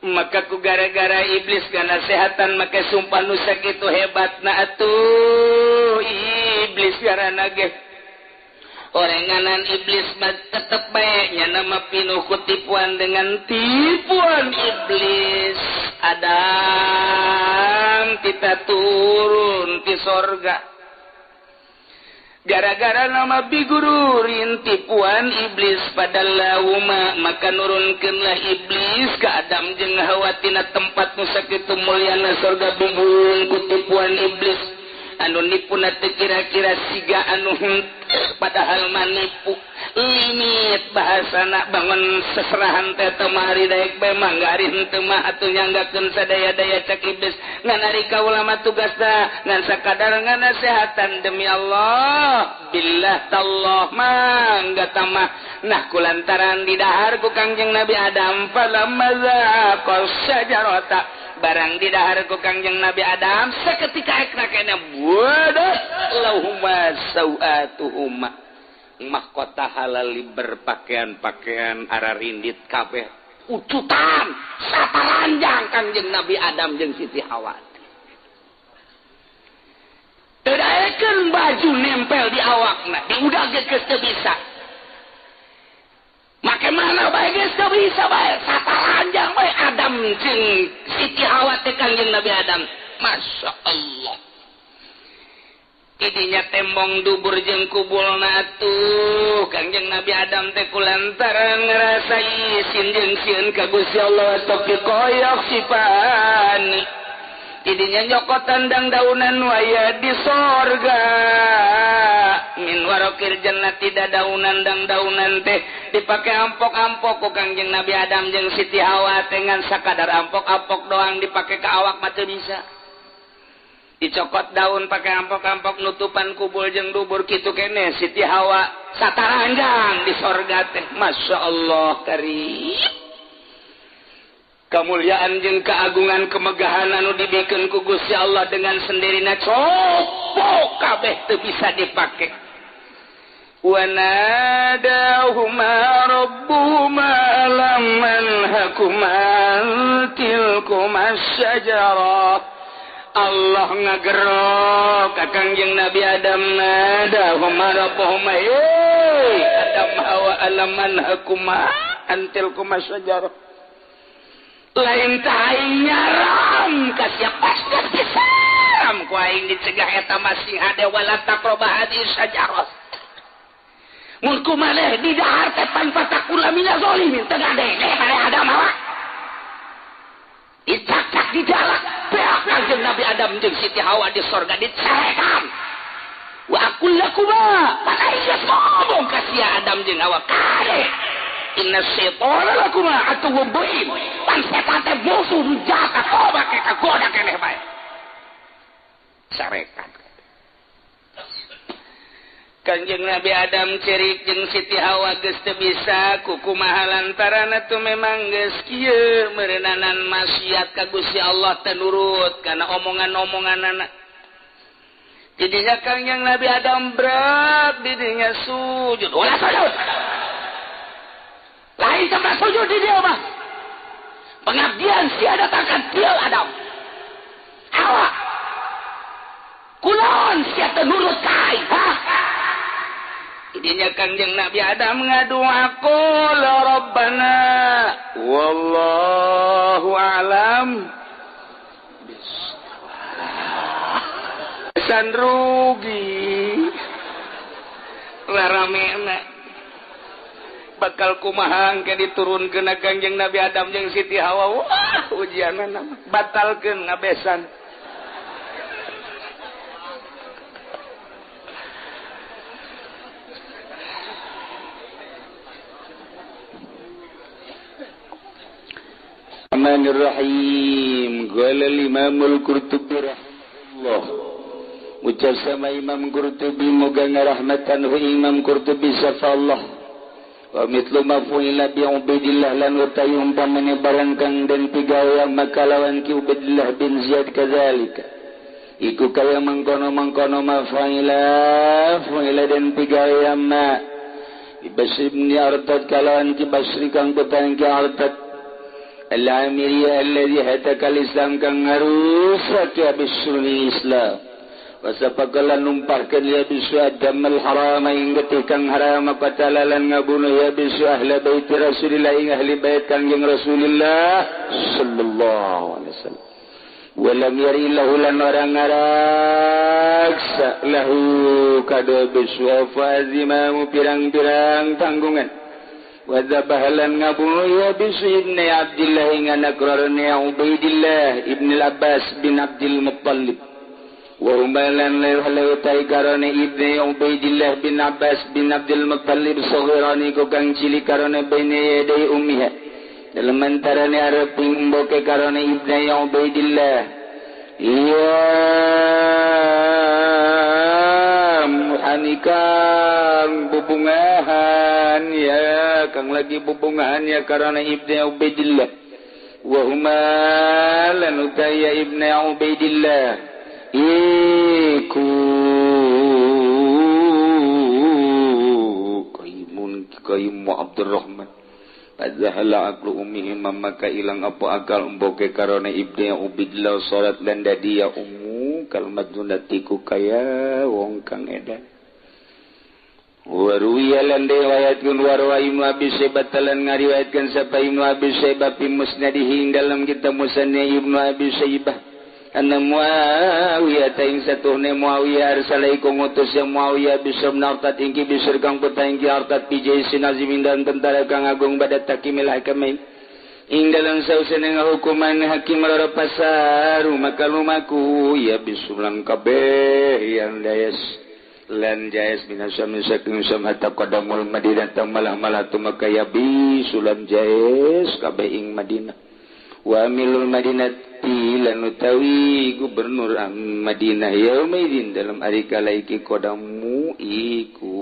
Maka ku gara-gara iblis nasehatan maka sumpah nu sakitu hebatna atuh iblis garana ge. Orenganan iblis mah tetep bae nya nama pinuh ku tipuan dengan tipuan iblis. Adam kita turun ti sorga gara-gara nama bigururin tipuan iblis pada lauma maka nurunkeunlah iblis ka Adam jeung Hawa tina tempat nu sakitu mulyana sorga bumbung ku tipuan iblis. Anu nipuna teu kira-kira siga anu padahal manipu limit bahasana bangun seserahan teh teu mari daek bae mangga ari henteu mah atuh nyanggakeun sadaya-daya cek iblis ngan ari kaula mah tugasna ngan sakadar nganasehatan demi Allah billah tallah mangga tamah. Nah kulantaran didahar ku Kangjeng Nabi Adam falamma zaqa syajarata barang didahar ku Kangjeng Nabi Adam seketika ekna kena wadah lahuma sawatuhuma mahkota halal berpakaian-pakaian ararindit kabeh ucutan sataranjang Kangjeng Nabi Adam jeung Siti Hawa teu daekeun baju nempel di awakna diudag geus teu bisa make mana bae geus teu bisa bae sataranjang bae Adam jeung Siti Hawa teh Kangjeng Nabi Adam. Masya Allah idinya tembong dubur jeung kubulna atuh Kangjeng Nabi Adam teh kulantaran ngarasa isin jeung sieun ka Gusti Allah tapi koyok sipani idinya nyokotan dang daunan waya di sorga min warokir jannati daunan dang daunan teh dipake ampok-ampok ku Kangjeng Nabi Adam jeung Siti Hawa teh ngan sakadar ampok-ampok doang dipake ka awak mah teu bisa dicokot daun pakai ampok-ampok nutupan kubul jeung dubur kitu kene Siti Hawa sataranjang di sorga teh. Masya Allah karim kemuliaan jeung keagungan kemegahan anu dibikeun ku Gusti Allah dengan sendirina copok kabeh teu bisa dipake. Wa nadahuma rabbuhuma lam manhakuma tilkuma syajarah. Allah ngagerok ka Kangjeng Nabi Adam nadahuma rabbuhuma Adam Hawa alam manhakuma antilkuma syajarah lain taing nyaram ka siapa pisan ku aing dicegah eta masing hade wala taqrabu hadhihi syajarah mun kumaneh di dahar teh tanpa takula minaz zalimin teu gade teh Adam Hawa. Adam jeung Siti Hawa di sorga dicarekan. Wa aqul lakuma maka geus ngomong ka sia Adam jeung Hawa kade inna syaitana lakuma aduwwun mubin. Pan setan teh musuh nu jahat coba ke kagoda keneh bae. Carekan. Kanjeng Nabi Adam cerik jeung Siti Hawa geus teu bisa kukumaha lantaran atuh memang geus kieu meureunana maksiat ka Gusti Allah teu nurut kana omongan-omonganana. Jadinya Kanjeng Nabi Adam berat didinya sujud. Ulah sujud. Lain tempat sujud di dia mah. Pengabdian sia datangkan dia Adam. Hawa. Kulon sia teu nurut ka aing. Idinya Kangjeng Nabi Adam ngadua qul rabbana wallahu a'lam bissawab. San rugi raramena bakal kumaha engke diturunkeun Kangjeng Nabi Adam jeung Siti Hawa. Wah, ujianna batalkeun ngabesan. Rahim qala al-Imam al-Qurtubi rahimahullah. Ucap sama Imam Qurtubi moga ngarahmatan hu Imam Qurtubi safallah. Wa mithlu ma fu'ila bi Ubaidillah lan utawi umpamane barang kang den pigawe maka lawan ki Ubaidillah bin Ziyad kadzalika. Iku kaya mangkono-mangkono ma fu'ila fu'ila den pigawe ma Basri bin Artad kalawan ki Basri kang petang ki Artad Al-Amiriyah alladhi hataka al-Islam kang ngarusak ya bisurni Islam. Wasapakalan numpahkan ya bisu adam al-haram ing getih kang haram qatala lan ngabunuh ya bisu ahli bait Rasulillah ing ahli bait Kangjeng Rasulillah sallallahu alaihi wasallam. Walam yari lahu lan ora ngaraksa lahu kado bisu fazimamu pirang-pirang tanggungan. Wadzabahalan ngabunuh ya bisu ibni Abdillah ing anak rarane Ubaidillah ibn Abbas bin Abdul Muttalib. Wa humbalan leutai karone ibni Ubaidillah bin Abbas bin Abdul Muttalib saghirani ku kang cilik karone baine yadai ummiha. Dalem antarane arep emboke karone ibni Ubaidillah. Ya muhanikang bubungahan ya kang lagi bubungahan ya karena Ibnu Ubaidillah wa huma lan utaya Ibnu Ubaidillah iku kaimun kaimu Abdurrahman Padahal aqlu ummihi maka ilang apa akal emboke karena Ibnu Ubaidillah salat lan dadi ya ummu kalmadunati ku kaya wong kang edan. Waruwiya lan riwayatkeun warwa Ibnu Abi Syaibah lan ngariwayatkeun sapa Ibnu Abi Syaibah fi musnadihi dalam kitab Musnad Ibnu Abi Syaibah anna Muawiyah ta ing satuhne Muawiyah arsalaiku ngutus ya Muawiyah bisr nartat ingki bisr kang petang ki artat pi jaisin azimin dan tentara kang agung pada takimil hakamain ing dalam sausene ngahukuman hakim loro pasaru maka lumaku ya bisulan kabeh yang dayas lan jais minasam saking sam hatta qadamul Madinah malah-malah tumaka ya bisulan jais kabeh ing Madinah wa amilul Madinati lan utawi gubernur Madinah yaumaidin dalam ari kala iki qadamu iku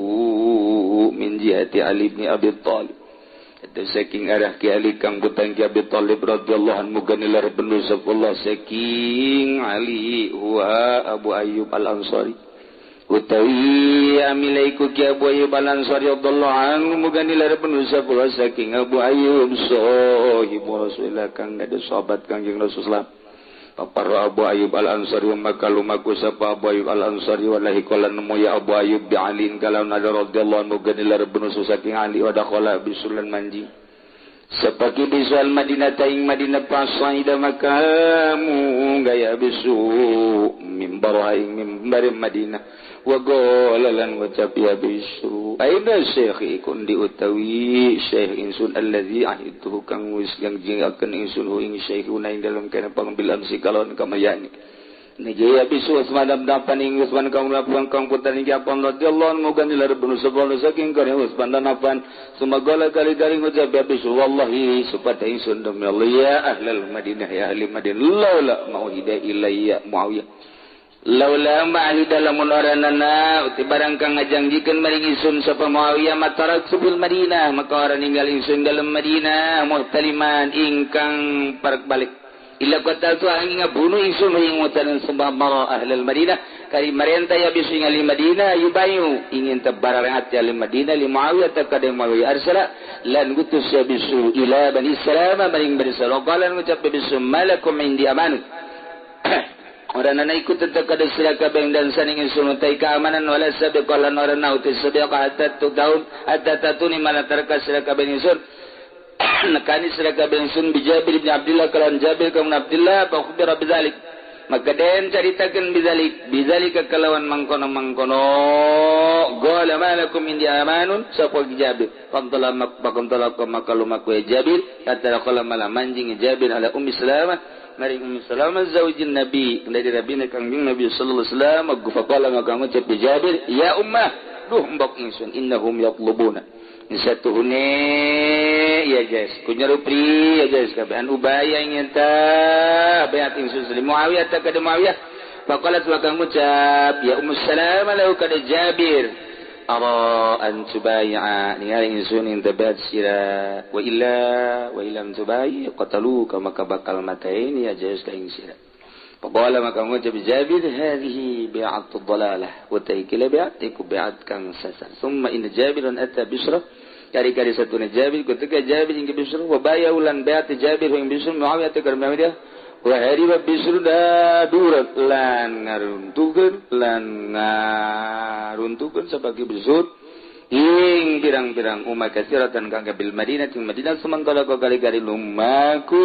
min jihati Ali bin Abi Thalib. Eta saking arah ki Ali kang putang ki Abi Thalib radhiyallahu anhu ganilar bener Allah saking Ali huwa Abu Ayyub Al-Ansari utawi amilaiku ki Abu Ayyub Al-Ansari radhiyallahu anhu muganilar bener Allah saking Abu Ayyub sahibu Rasulillah kang ada sahabat Kangjeng Rasulullah. Papar Abu Ayyub Al-Ansari maka lumaku sapa Abu Ayyub Al-Ansari wallahi qala nemu ya Abu Ayyub bi Ali kalau ada radhiyallahu anhu ganilar bener saking Ali wa dakhala bisulan manji sapaki bisual Madinah taing Madinah pasaida makamu gaya bisu mimbar ing mimbar Madinah wa qala lan ucap ya bisu aina syekh ikun diutawi syekh insun allazi ahituhu kang wis yang jingakeun insun hu ing syekhuna ing dalem kana pangambil amsi kalon kamayani Nijaya bisu Utsman bin Affan ing Utsman kang melakukan kang putra ing Affan radhiyallahu anhu muga nilar bunu sapa saking karya Utsman dan Affan sumagala kali-kali ngucap ya bisu wallahi supata ingsun demi Allah ya ahlal Madinah ya ahli Madinah laula mauhida ilayya Muawiyah laula ma'ahida lamun oranana uti barang kang ngajanjikeun maring ingsun sapa Muawiyah matarak bil Madinah maka ora ninggal ingsun dalem Madinah muhtaliman ingkang parek balik illa qataltu angin ngabunuh ingsun ing mutaran sembah mara ahlul Madinah kari marenta ya bisu ing ahli Madinah yubayu ingin tebarang ati ahli Madinah li Muawiyah takade Muawiyah arsala lan gutus ya bisu ila Bani Salama maring Bani Salama qala ngucap bisu malakum indi aman oranana ikut tetep kada sira kabeh dan saning ingsun utai keamanan wala sabiqalan orana uti sabiqa hatta taun hatta tatuni malatarka sira kabeh ingsun nekani sira kabeh ingsun bi Jabir bin Abdullah kalan Jabir kaum Abdullah fa khubira bidzalik maka den caritakeun bidzalik bidzalika kalawan mangkono-mangkono qala malakum indi amanun sapa Jabir qantala maqantala maka lumaku Jabir kata qala malah manjing Jabir ala Ummi Salamah maring Ummi Salamah zaujin Nabi dari Nabi Kangjeng Nabi sallallahu alaihi wasallam fa qala maka ngucap Jabir ya ummah duh mbok ingsun innahum yatlubuna satuhune ya guys kunyarupri ya guys kabehan ubaya ingin ta bayat ingsun li Muawiyah ta kada Muawiyah faqalat wa kang ngucap ya Ummu Salamah lahu kada Jabir ara an tubay'a ningali ingsun ing tabat sira wa illa wa illam tubai qataluka maka bakal matain ya guys ka ing sira faqala maka ngucap Jabir hadhihi bi'atu dhalalah wa taikila bi'at iku bi'at kang sasar summa inna Jabirun ata Bisra kari-kari satuna Jabir ketika Jabir ing Bisra wa baya ulan bi'at Jabir ing Bisra Muawiyah ta Muawiyah wa hariba Bisra dadurat lan ngaruntukeun sabagi Bisra ing pirang-pirang umat kasiratan kang bil Madinah ting Madinah sumangkala kali-kali lumaku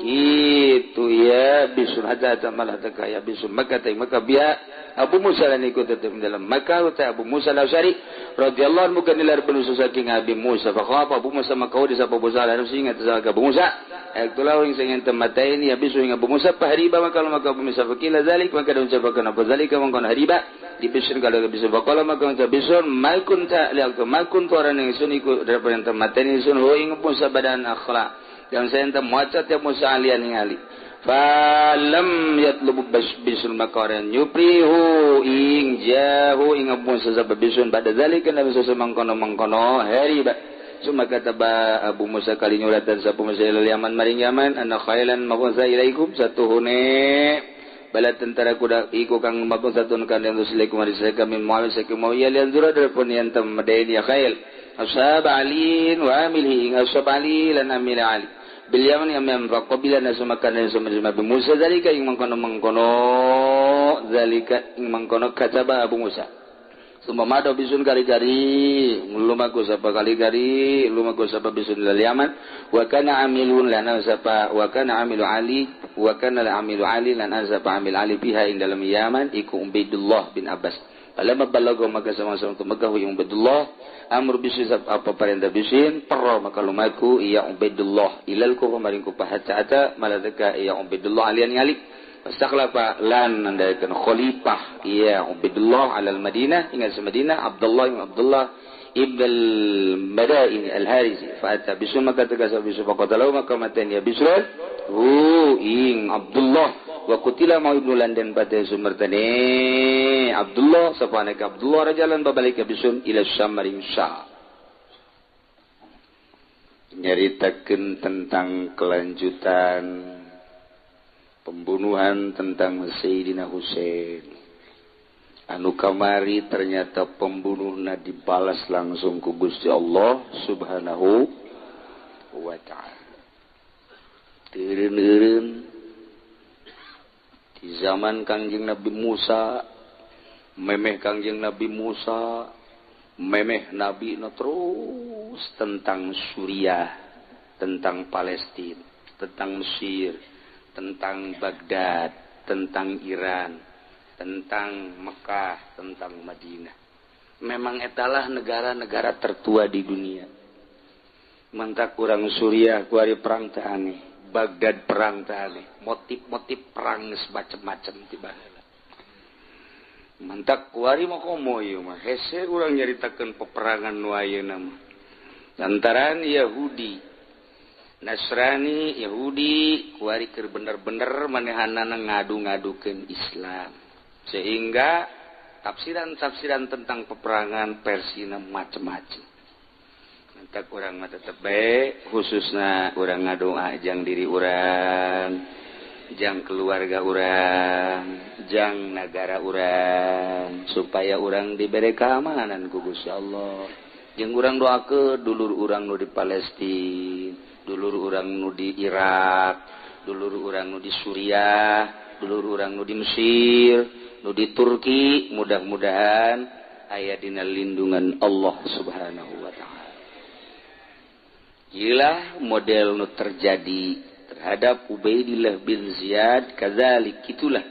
kitu ya Bisra hatta malah takaya Bisra Makkah ta Makkah biya Abu Musa lan iku tetep dalam Makkah ta Abu Musa al-Asy'ari radhiyallahu anhu kanilar benu saking Abi Musa fa khafa Abu Musa maka di sapa Musa lan sing eta Abu Musa ektulah ing sing temataini ya Bisra ing Abu Musa pahriba maka maka Abu Musa fakila zalik maka ucapakeun apa zalika mangkon hariba di Bisra kalau Bisra faqala maka ucap Bisra malkun ta liak malkun toran ingsun iku daripada temataini ingsun ho ing Musa badan akhlak dan saya ente maca tiap Musa alian ing ali falam yatlubu bisul makaran yuprihu ing jahu ing Musa sabab bisun pada zalika nabi mangkono-mangkono hariba summa kataba Abu Musa kali nyuratan sapa Musa ilal Yaman maring Yaman anna khailan maghza ilaikum satuhune bala tentara kuda iku kang mabung satun kan yang tusilaikum arisaka min Muawiyah saking Muawiyah lian zura darpun yang temadain ya khail ashab aliin wa amilhi ing ashab ali lan amil ali bil yaman yang faqabila nasumakan dan summa Abu Musa zalika ing mangkono-mangkono zalika ing mangkono kataba Abu Musa summa mado bisun kali-kali lumaku sapa kali-kali lumaku sapa bisun lil Yaman wa kana amilun lana sapa wa kana amilu ali wa kana amilu ali lana sapa amil ali biha ing dalam Yaman iku Ubaidullah bin Abbas falamma balagha maka sama-sama ke Mekah Ubaidullah amr bisun apa perintah bisun perro maka lumaku ya Ubaidullah ilal ku maring ku hatta maladaka ya Ubaidullah alian ali wastakhlafa lan nandaikan khalifah ya Ubaidullah alal Madinah ingat Madinah Abdullah ibn Abdullah ibn al-Madaini al-Harisi fa ata bisu maka tegasa bisu faqatalahu maka matan ya Bisr hu ing Abdullah wa qutila ma ibnu landan pada sumertane Abdullah sapa Abdullah rajalan babalik bisun ila Syam maring Syam nyaritakeun tentang kelanjutan pembunuhan tentang Sayyidina Husain anu kamari ternyata pembunuhna dibalas langsung ku Gusti Allah Subhanahu wa ta'ala. Teureun-eureun di zaman Kangjeng Nabi Musa, memeh Kangjeng Nabi Musa, memeh Nabi no terus tentang Suriah, tentang Palestina, tentang Mesir, tentang Baghdad, tentang Iran, tentang Mekah, tentang Madinah. Memang etalah negara-negara tertua di dunia. Mantak kurang Suriah kuari perang teh aneh. Baghdad perang teh aneh, motif-motif perang geus macem-macem ti baheula. Mantak kuari mah komo ieu mah hese urang nyaritakeun peperangan nu ayeuna mah. Lantaran Yahudi, Nasrani, Yahudi kuari keur bener-bener manehanana ngadu-ngadukeun Islam. Sehingga tafsiran-tafsiran tentang peperangan versina macem-macem. Mantak urang mah tetep bae khususna urang ngadoa jang diri urang, jang keluarga urang, jang nagara urang supaya urang diberi keamanan ku Gusti Allah. Jeung urang doakeun dulur urang nu di Palestina, dulur urang nu di Irak, dulur urang nu di Suriah, dulur urang nu di Mesir, nu di Turki, mudah-mudahan aya dina lindungan Allah Subhanahu wa taala. Iyalah model nu terjadi terhadap Ubaidillah bin Ziyad, kadzalik itulah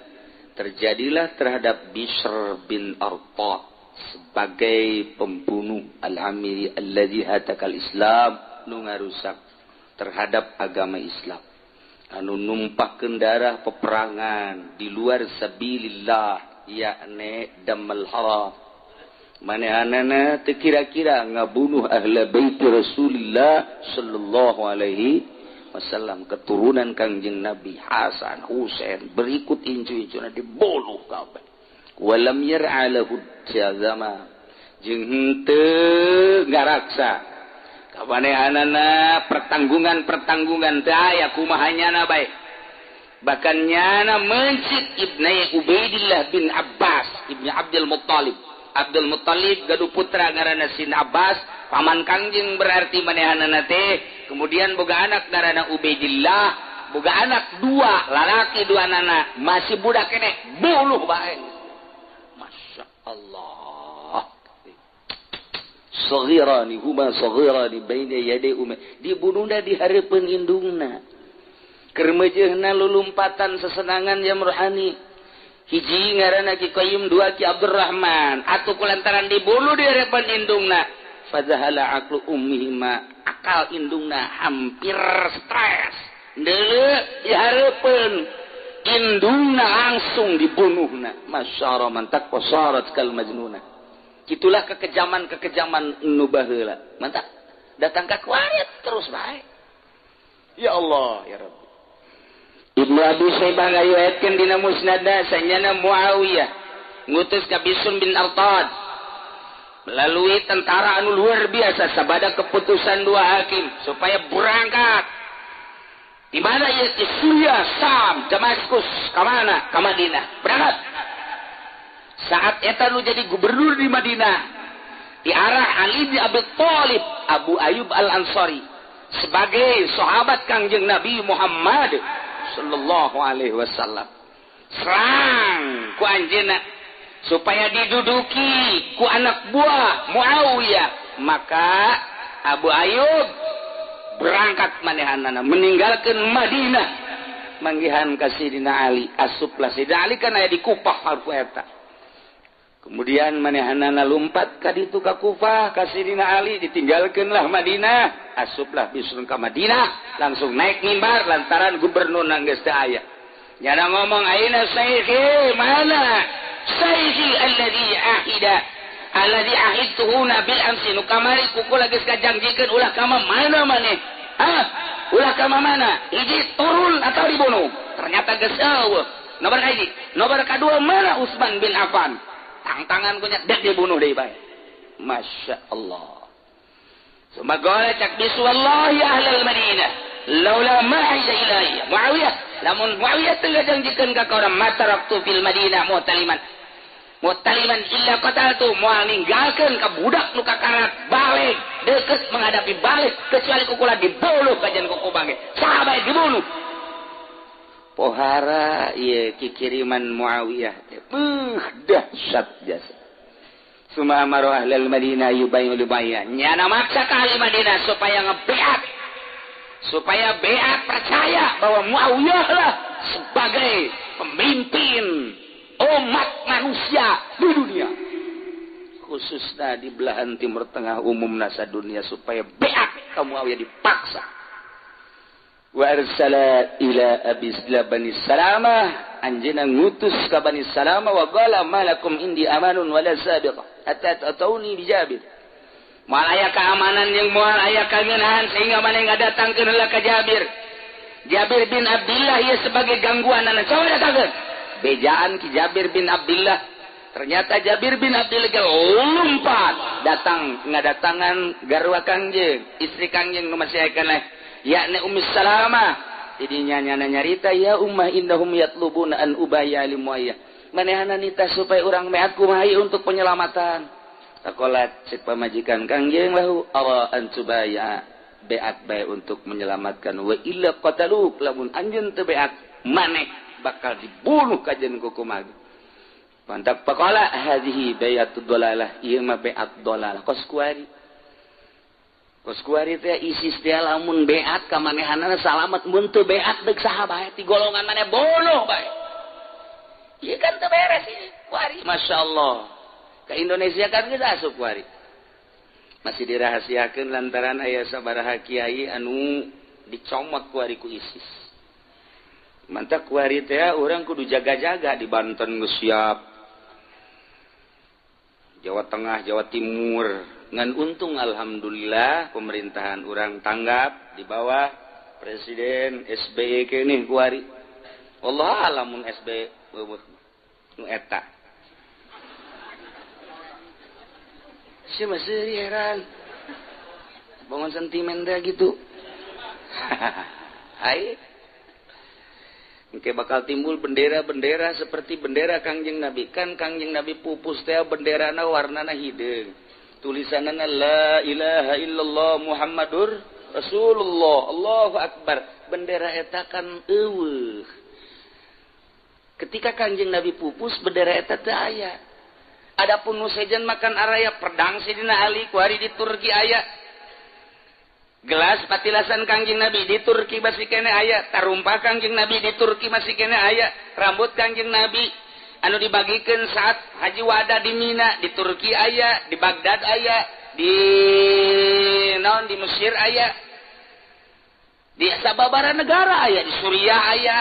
terjadilah terhadap Bishr bin Arta sebagai pembunuh al-Amiri alladzi hatakal Islam, nu ngarusak terhadap agama Islam, anu numpahkeun darah peperangan di luar sabilillah, yakni damal haram. Manehanana teu kira-kira ngabunuh ahla bait Rasulillah sallallahu alaihi wasallam, keturunan Kangjeng Nabi Hasan, Husain, berikut incu-incuna dibunuh kabeh. Walam yar'a lahu jazama, jeung henteu ngaraksa kamanehanana pertanggungan-pertanggungan teu aya kumaha nyana bae. Bahkan nyana mencit Ibnu Ubaidillah bin Abbas, Ibnu Abdul Muttalib. Abdul Muttalib gaduh putra ngaranna Sin Abbas, paman Kangjeng berarti manehanana teh. Kemudian boga anak ngaranna Ubaidillah, boga anak dua, lalaki dua nana, masih budak keneh, bunuh bae. Masya Allah. Saghirani huma saghirani baina yaday umma, dibunuhna di hareupeun indungna. Keur meujeuhna lulumpatan sesenangan jam rohani. Hiji ngaranna Ki Qayyim, dua Ki Abdurrahman. Atuh kulantaran dibunuh di hareupeun indungna, fadzahala aqlu ummihima, akal indungna hampir stres. Deuleu di hareupeun indungna langsung dibunuhna. Masyara mantak wasarat kal majnuna. Itulah kekejaman-kekejaman nu baheula. Mantap. Datang ka kuarit terus bae. Ya Allah, ya Rabbi. Ibnu Abi Syaibah ngariwayatkeun dina Musnadna sanyana Muawiyah ngutus ka Bishr bin Artad melalui tentara anu luar biasa sabada keputusan dua hakim supaya berangkat. Di mana ieu? Di Suriah, Sam, Damaskus, ka mana? Ka Madinah. Berangkat. Saat eta nu jadi gubernur di Madinah di arah Ali bin Abi Thalib, Abu Ayyub Al-Ansari sebagai sahabat Kangjeng Nabi Muhammad sallallahu alaihi wasallam. Serang ku anjeunna supaya diduduki ku anak buah Muawiyah. Maka Abu Ayyub berangkat manehanana meninggalkan Madinah manggihan ka Sidina Ali. Asuplah Sidina Ali kan aya di Kufah harku eta. Kemudian manehanana lumpat ka ditu ka Kufah ka Sidina Ali, ditinggalkeunlah Madinah. Asuplah Bishr ka Madinah, langsung naik mimbar lantaran gubernur geus teu aya. Nyana ngomong, aina sayyidi, mana sayyidi alladzi ahida alladzi ahidtuhuna bil amsi, nu kamari kukula geus kajangjikeun ulah ka mana maneh? Hah? Ulah ka mana? Hiji turun atau dibunuh. Ternyata geus eueuh. Nomor hiji, nomor kadua mana Utsman bin Affan? Tangtangan kunya dek dibunuh deui bae. Masya Allah. Sumagala cak bisu wallahi ahlal Madinah laula ma aida ilaiya Muawiyah, lamun Muawiyah teu ngajangjikeun ka urang mataraktu fil Madinah muhtaliman muhtaliman illa qataltu, moal ninggalkeun ka budak nu kakarak balik deukeut menghadapi balik kecuali kukula dibunuh kajian kuku bangke saha bae dibunuh. Pohara ieu kikiriman Muawiyah teh beuh dahsyat jasa. Suma amaru ahlal Madinah yubayyu lubayya, nyana maksa ka ahli Madinah supaya ngebeat, supaya beat percaya bahwa Muawiyah lah sebagai pemimpin umat manusia di dunia, khususnya di belahan Timur Tengah umum nasa dunia, supaya beat ka Muawiyah dipaksa. Wa arsala ila abi bani Salamah, anjeunna ngutus ka Bani Salamah wa qala malakum indi amanun wala sabiqah hatta tatawni bi Jabir. Moal aya keamanan yang moal aya kangenahan sehingga maneh ngadatangkeun heula ka Jabir. Jabir bin Abdullah ieu sebagai gangguanana. Coba datangkeun. Bejaan ki Jabir bin Abdullah. Ternyata Jabir bin Abdullah lompat datang ngadatangan garwa Kangjeng, istri Kangjeng nu masih aya keneh, yakni Ummu Salamah. Didinya nyana nyarita, ya ummah innahum yatlubuna an ubaya li Muayyah. Manehana nita supaya urang meat kumaha untuk penyelamatan. Takolat cek pamajikan Kangjeng lahu awa an tubaya beat bae untuk menyelamatkan wa illa qataluk, lamun anjeun teu beat maneh bakal dibunuh kajen ku kumaha. Mantap pakola hadhihi bayatud dalalah, ieu mah beat dalalah kos kuari. Kos kuari teh ISIS teh lamun beat ka manehanana salamet, mun teu beat deuk saha bae ti golongan maneh bunuh bae. Ieu kan teu beres ieu kuari. Masyaallah. Ke Indonesia kan geus asup kuari. Masih dirahasiakeun lantaran aya sabaraha kiai anu dicomot kuari ku ISIS. Mantap kuari teh urang kudu jaga-jaga di Banten geus siap. Jawa Tengah, Jawa Timur. Ngan untung alhamdulillah pemerintahan urang tanggap di bawah Presiden SBY keneh kuari. Wallahu alamun SBY nu eta. Si masih heran. Bangun sentimen teh gitu. Hai. Engke bakal timbul bendera-bendera seperti bendera Kangjeng Nabi. Kan Kangjeng Nabi pupus teh benderana warnana hideung. Tulisanana la ilaha illallah Muhammadur Rasulullah. Allahu akbar. Bendera eta kan eueuh. Ketika Kangjeng Nabi pupus bendera eta teu aya. Adapun nu sejen makan araya pedang Sidina Ali kuari di Turki aya. Gelas patilasan Kangjeng Nabi di Turki masih kene aya, tarumpa Kangjeng Nabi di Turki masih kene aya, rambut Kangjeng Nabi anu dibagikeun saat haji wada di Mina di Turki aya, di Baghdad aya, di naon di Mesir aya, di sababaraha negara aya, di Suriah aya.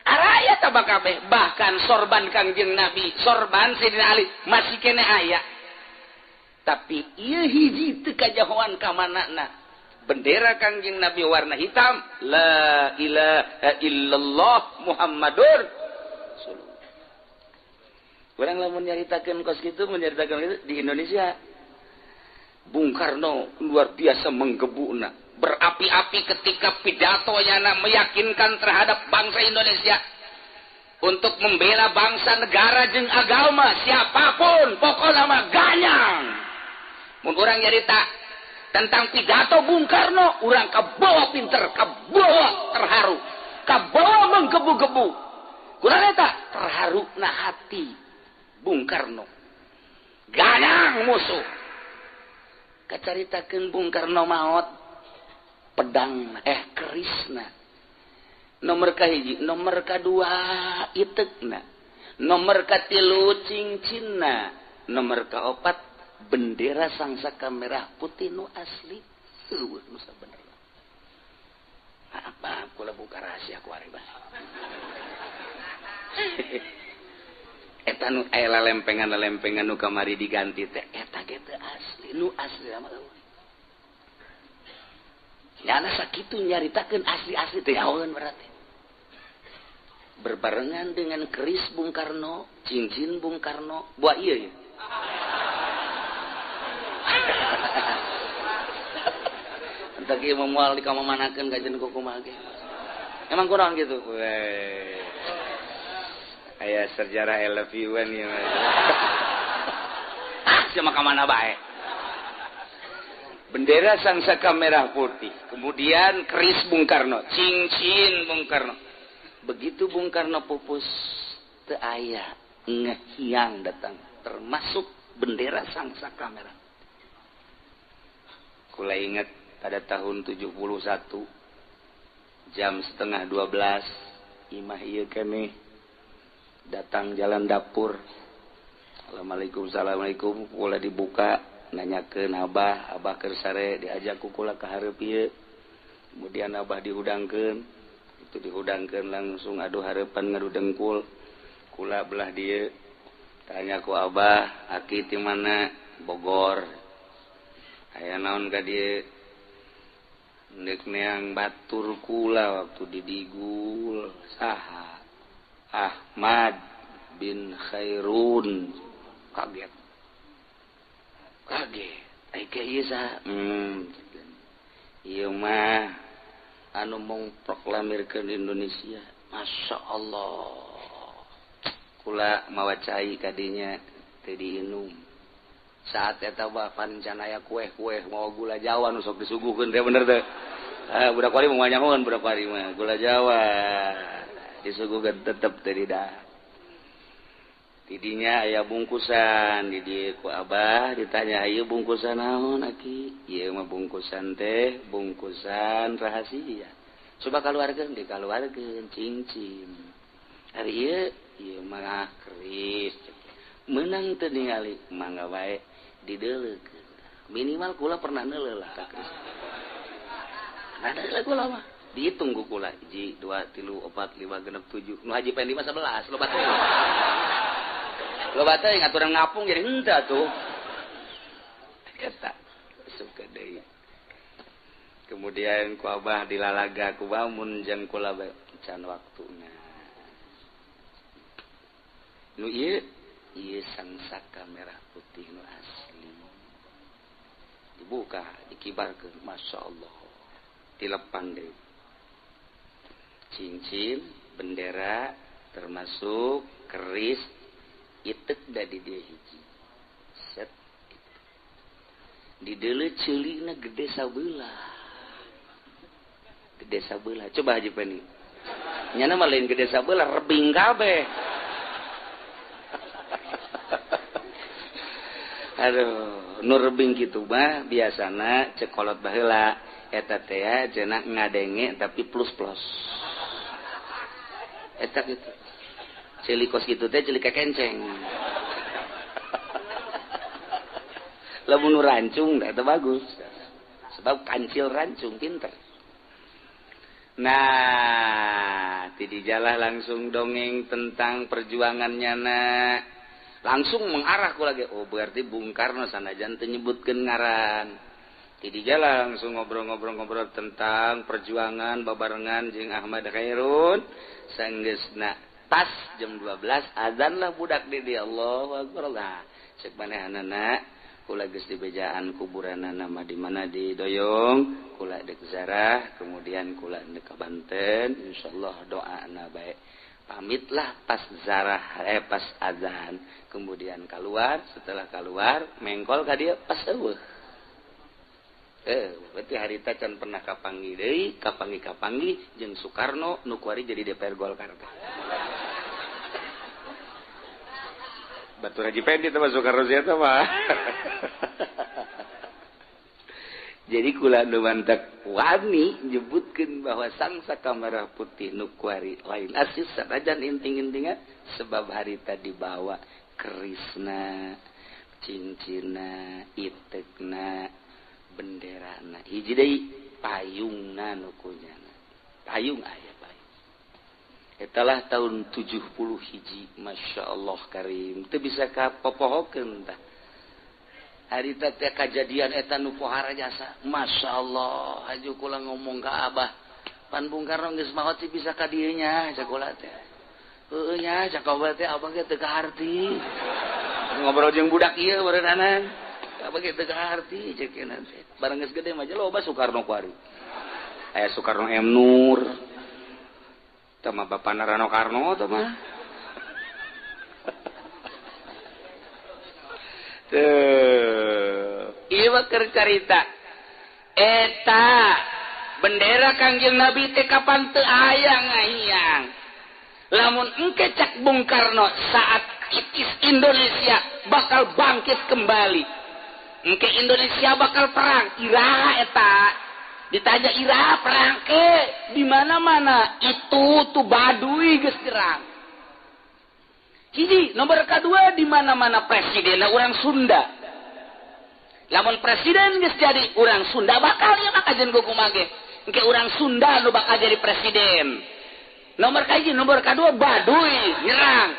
Araya tabakabeh, bahkan sorban Kangjeng Nabi, sorban Sidina Ali masih kene aya. Tapi ieu hiji teu kajahoan ka manana. Bendera Kangjeng Nabi warna hitam, la ilaha illallah Muhammadur Rasulullah. Urang lamun nyaritakeun kos kitu, menyaritakeun kitu di Indonesia. Bung Karno luar biasa menggebukna, berapi-api ketika pidatonya meyakinkan terhadap bangsa Indonesia untuk membela bangsa, negara jeung agama siapapun, pokokna mah ganyang. Mun urang nyarita tentang pidato Bung Karno, urang kabawa pinter, kabawa terharu, kabawa menggebu-gebu. Kurang eta terharu na hati Bung Karno. Ganyang musuh. Kacaritakeun Bung Karno maot pedang kerisna. Nomor kahiji, nomor kadua itekna, nomor katilu cincinna, nomor kaopat bendera sangsaka merah putih nu asli. Eueuh nu sabenerna. Apa kula buka rahasia ku ari bah. Eta nu aya lempengan-lempengan nu kamari diganti teh eta ge teu asli, nu asli mah eueuh. Nyana sakitu nyaritakeun asli-asli teh haeun berarti. Berbarengan dengan keris Bung Karno, cincin Bung Karno, buah ieu ya. Entar ieu moal dikamamanakeun ka jeung kumaha ge. Emang kurang gitu. Weh. Aya sejarah I love you an ieu. Ah, sia mah ka mana bae. Bendera sangsaka merah putih, kemudian keris Bung Karno, cincin Bung Karno. Begitu Bung Karno pupus, teu aya ngehiang datang, termasuk bendera sangsaka merah. Kula ingat pada tahun 71 jam 11:30 imah ieu keneh datang jalan dapur. Assalamualaikum, assalamualaikum, kula dibuka nanyakeun abah, abah keur sare diajak ku kula ka hareup ieu. Kemudian abah dihudangkeun, itu dihudangkeun langsung aduh harapan ngadu dengkul. Kula belah dieu. Tanya ku abah, "Aki ti mana?" Bogor. Aya naon ka dieu? Ndek neang batur kula waktu didigul. Saha? Ahmad bin Khairun. Kaget. Kaget. Ai ke ieu saha? Ieu mah anu mengproklamirkeun Indonesia. Masya Allah. Kula mawa cai kadinya teu diinum. Saat eta bah can aya kue-kue mawa gula Jawa nu sok disuguhkeun teh bener teh. Ah budak wari mah nyahoan budak wari mah gula Jawa disuguhkeun tetep teu didahar. Tidinya aya bungkusan di dieu ku abah ditanya ieu bungkusan naon aki? Ieu mah bungkusan teh bungkusan rahasia. Coba kaluarkeun dikaluarkeun cincin. Ari ieu ieu mah keris. Menang teu ningali mangga wae dideuleukeun. Minimal kula pernah neuleuh lah ka keris. Nah deuleuh kula mah dihitung ku kula 1 2 3 4 5 6 7 nu haji pengen 5 11 loba teh. Loba teh ngaturan ngapung jadi henteu atuh. Eta suka deui. Kemudian ku abah dilalaga ku bamun jeung kula can waktuna. Nu ieu ieu sangsaka merah putih nu asli. Dibuka, dikibarkeun, Masya Allah. Dilepang deui. Cincin, bendera, termasuk keris, itek da di dieu hiji. Set. Di deuleu ceulina gede sabelah. Gede sabelah. Coba Haji Peni. Nyana mah lain gede sabelah, rebing kabeh. Aduh, nu rebing kitu mah biasana cekolot baheula eta teh cenah ngadenge tapi plus-plus. Eta kitu. Ceuli kos kitu teh ceuli kekenceng. Lamun nu rancung da eta bagus. Sebab kancil rancung pinter. Nah, ti dijalah langsung dongeng tentang perjuangannya na. Langsung mengarah ku lagi. Oh, berarti Bung Karno sanajan teu nyebutkeun ngaran. Ti dijalah langsung ngobrol-ngobrol-ngobrol tentang perjuangan babarengan jeung Ahmad Khairun. Sanggeusna pas jam 12 azan lah budak di dia. Allahu akbar. Lah, cek manehanana kula geus dibejaan kuburanana mah di mana di Doyong, kula deuk zarah, kemudian kula deuk ka Banten, insyaallah doana bae. Pamitlah pas zarah pas azan, kemudian keluar, setelah keluar mengkol ka dieu pas eueuh. Berarti harita can pernah kapanggih deui, kapanggih-kapanggih jeung Soekarno nu kuari jadi DPR Golkar. Batur Haji Pendi teh Soekarno sia teh mah. Jadi kula nu mantak wani nyebutkeun bahwa sangsaka merah putih nu kuari lain asis sanajan inting-intingan sebab harita dibawa kerisna, cincinna, itekna, benderana. Hiji deui payungna nu kunyana. Payung aya payung. Etalah tahun 71, Masya Allah karim. Teu bisa kapopohokeun tah. Harita teh kajadian eta nu pohara jasa. Masya Allah, haju kula ngomong ka abah. Pan Bung Karno geus maot sih bisa ka dieu nya cak kula teh. Heueuh nya cak abah teh abah ge teu kaharti. Ngobrol jeung budak ieu barenanan. Abah ge teu kaharti cek teh. Bareng geus gede mah loba Soekarno kuari. Aya Soekarno M Nur. Tah mah bapana Rano Karno tah mah. Tuh, ieu mah keur carita. Eta bendera Kangjeng Nabi teh kapan teu aya ngahiyang. Lamun engke cak Bung Karno saat itis Indonesia bakal bangkit kembali. Engke Indonesia bakal perang, iraha eta. Ditanya iraha perang ke di mana-mana itu tuh Baduy geus nyerang. Hiji, nomor kedua di mana-mana presidenna urang Sunda. Lamun presiden geus jadi urang Sunda bakal ieu mah kajen kumaha ge. Engke urang Sunda nu bakal jadi presiden. Nomor kahiji, nomor kadua Baduy nyerang.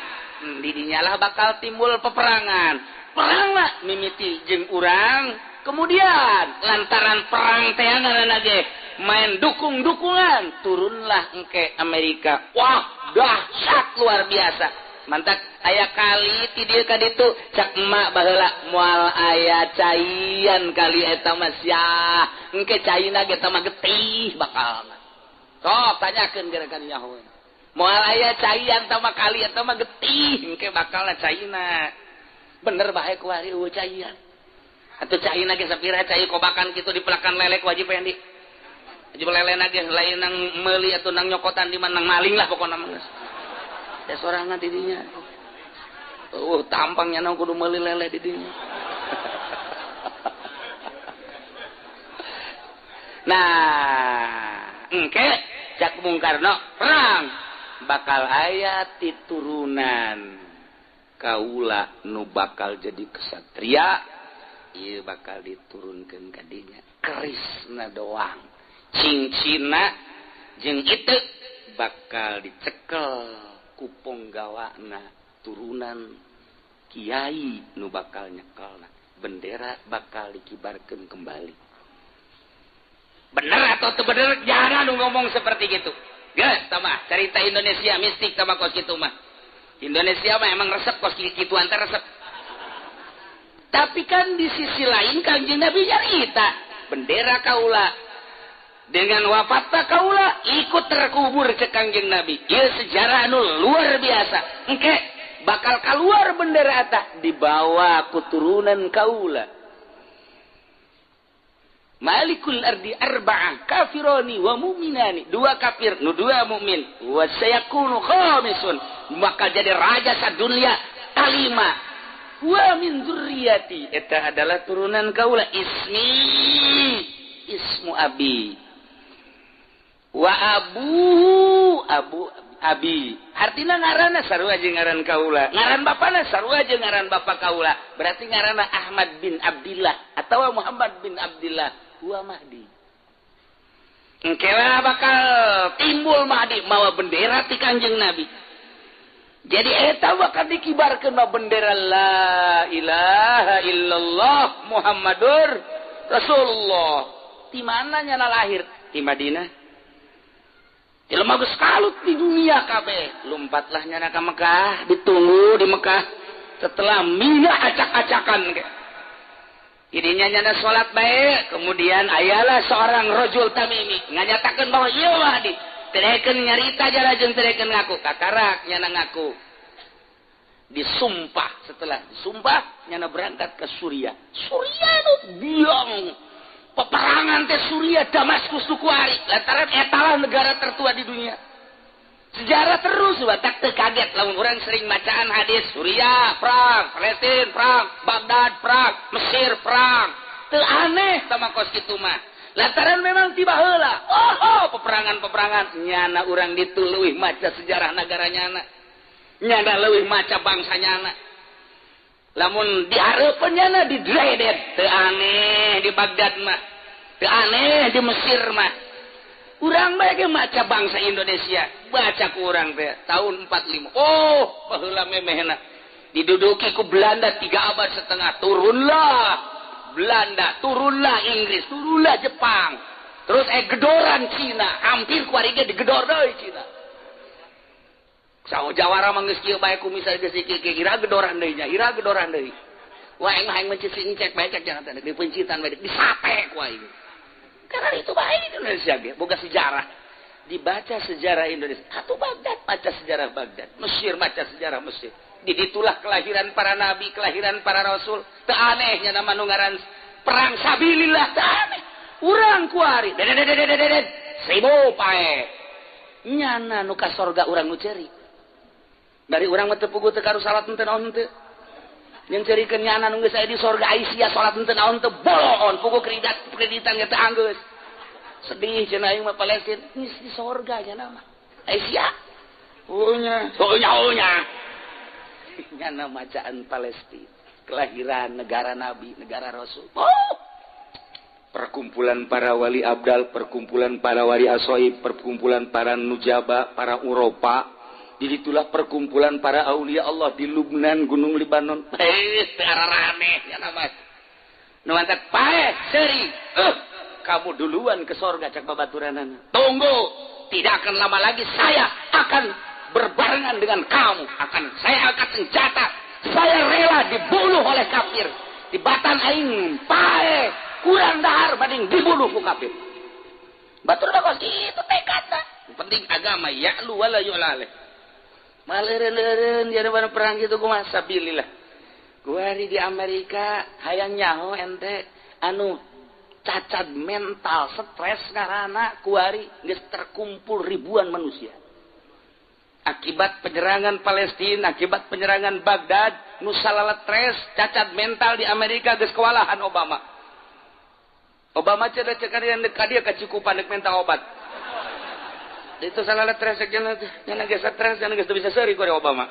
Didinyalah bakal timbul peperangan. Perang lah mimiti jeung urang. Kemudian lantaran perang teh ngaranna ge main dukung-dukungan, turunlah engke Amerika. Wah, dahsyat luar biasa. Mantak aya kali ti dieu ka ditu cak emak baheula moal aya caian kali eta mah sia. Engke caina ge eta mah getih bakal. Sok tanyakeun gerakan nyaho. Moal aya caian ta mah kali eta mah getih engke bakalna caina. Bener bae kuari eueuh caian. Atuh caina ge sapira cai kobakan kitu dipelakan lelek wajib yang di. Wajib lelena ge lain nang meuli atuh nang nyokotan di mana nang maling lah pokona mah geus. Ya sorangan didinya. Tampangnya nang kudu meuli lele didinya. Nah, engke cak Bung Karno perang bakal aya titurunan kaula nu bakal jadi kesatria, ieu bakal diturunkeun ka dinya. Kerisna doang. Cincina jeung itu bakal dicekel kupong gawana turunan kiai nu bakal nyekelna, bendera bakal dikibarkeun kembali. Bener atau teu bener jangan nu ngomong seperti gitu. Geus tah cerita Indonesia mistik tah kos kitu mah. Indonesia mah emang resep kos kituan teh resep. Tapi kan di sisi lain Kanjeng Nabi nyarita bendera kaula dengan wafatna kaula ikut terkubur cek Kangjeng Nabi. Ieu sejarah anu luar biasa. Engke bakal keluar bendera eta dibawa ku turunan kaula. Malikul ardi arba'ah kafironi wa mu'minani. Dua kafir nu dua mukmin. Wa sayakunu khamisun. Bakal jadi raja sadunia kalima. Wa min dzurriyyati. Eta adalah turunan kaula ismi ismu abi. Wa abu abu abi artina ngaranna sarua jeung ngaran kaula, ngaran bapana sarua jeung ngaran bapa kaula, berarti ngaranna Ahmad bin Abdillah atawa Muhammad bin Abdillah huwa Mahdi. Engke bakal timbul Mahdi mawa bendera ti Kanjeng Nabi. Jadi eta bakal dikibarkeun bendera la ilaha illallah Muhammadur Rasulullah. Di mana nyana lahir? Di Madinah. Jelema geus kalut di dunia kabeh, lompatlah nyana ka Mekah, ditunggu di Mekah setelah mina acak-acakan ge. Idinya nyana salat bae, kemudian ayalah seorang rajul tamimi nganyatakeun bahwa ieu Mahdi. Tereken nyarita jara jeung tereken ngaku, kakarak nyana ngaku. Disumpah, setelah disumpah nyana berangkat ke Suriah. Suriah nu biang peperangan teh Suriah Damaskus nu kuari lantaran etalah negara tertua di dunia. Sejarah terus batak teu kaget lamun urang sering macaan hadis Suriah perang, Palestina perang, Baghdad perang, Mesir perang. Teu aneh tama kos kitu mah. Lantaran memang tiba heula. Oh, peperangan-peperangan nyana urang ditu leuwih maca sejarah nagara nyana. Nyana leuwih maca bangsa nyana. Lamun dihareupeun nyana didredet, teu aneh di Baghdad mah. Teu aneh di Mesir mah. Urang bae ge maca bangsa Indonesia, baca ku urang teh tahun 45. Oh, baheula memehna diduduki ku Belanda 3 abad setengah, turunlah Belanda, turunlah Inggris, turunlah Jepang. Terus gedoran Cina, hampir ku ari ge digedor deui Cina. Sawo jawara mah geus kieu bae kumis geus kieu ira gedoran deui nya, ira gedoran deui. Wah aing mah aing mencit cek bae cek jangan teh dipencitan bae disate ku aing. Karena itu bae Indonesia ge boga sejarah. Dibaca sejarah Indonesia, atuh Baghdad baca sejarah Baghdad, Mesir baca sejarah Mesir. Di ditulah kelahiran para nabi, kelahiran para rasul. Teu aneh nya nama nu ngaran perang sabilillah teu aneh. Urang kuari dedet 1000 pae. Nyana nu ka sorga urang nu ceurik. Dari urang mah teu puguh teu karu salat henteu naon henteu. Yang ceurikeun nyana nu geus aya di sorga Aisyah salat henteu naon teu boloon puguh kreditan kreditan ge teu anggeus. Sedih cenah aing mah Palestina geus di sorga nyana mah. Aisyah. Oh nya, oh nya, oh nya. Nyana macaan Palestina, kelahiran negara nabi, negara rasul. Oh. Perkumpulan para wali abdal, perkumpulan para wali asoib, perkumpulan para nujaba, para Uropa. Jadi itulah perkumpulan para aulia Allah di Lubnan, Gunung Libanon. Rame ya nama. Nu mantak paeh seuri. Kamu duluan ke sorga cak babaturanana. Tunggu, tidak akan lama lagi saya akan berbarengan dengan kamu. Akan saya angkat senjata. Saya rela dibunuh oleh kafir. Di batan aing paeh kurang dahar banding dibunuh ku kafir. Batur kos kitu tekadna. Penting agama ya'lu wala yu'la alaih. Maleureun-leureun jadi perang gitu kumaha sabilillah. Kuari di Amerika hayang nyaho ente anu cacat mental stres karena kuari geus terkumpul ribuan manusia. Akibat penyerangan Palestina, akibat penyerangan Baghdad, nu salala stres, cacat mental di Amerika geus kewalahan Obama. Obama cenah ceuk yang dekat dia kacukupan dek minta obat. Itu salala stres cenah geus stres cenah geus teu bisa seuri ku Obama.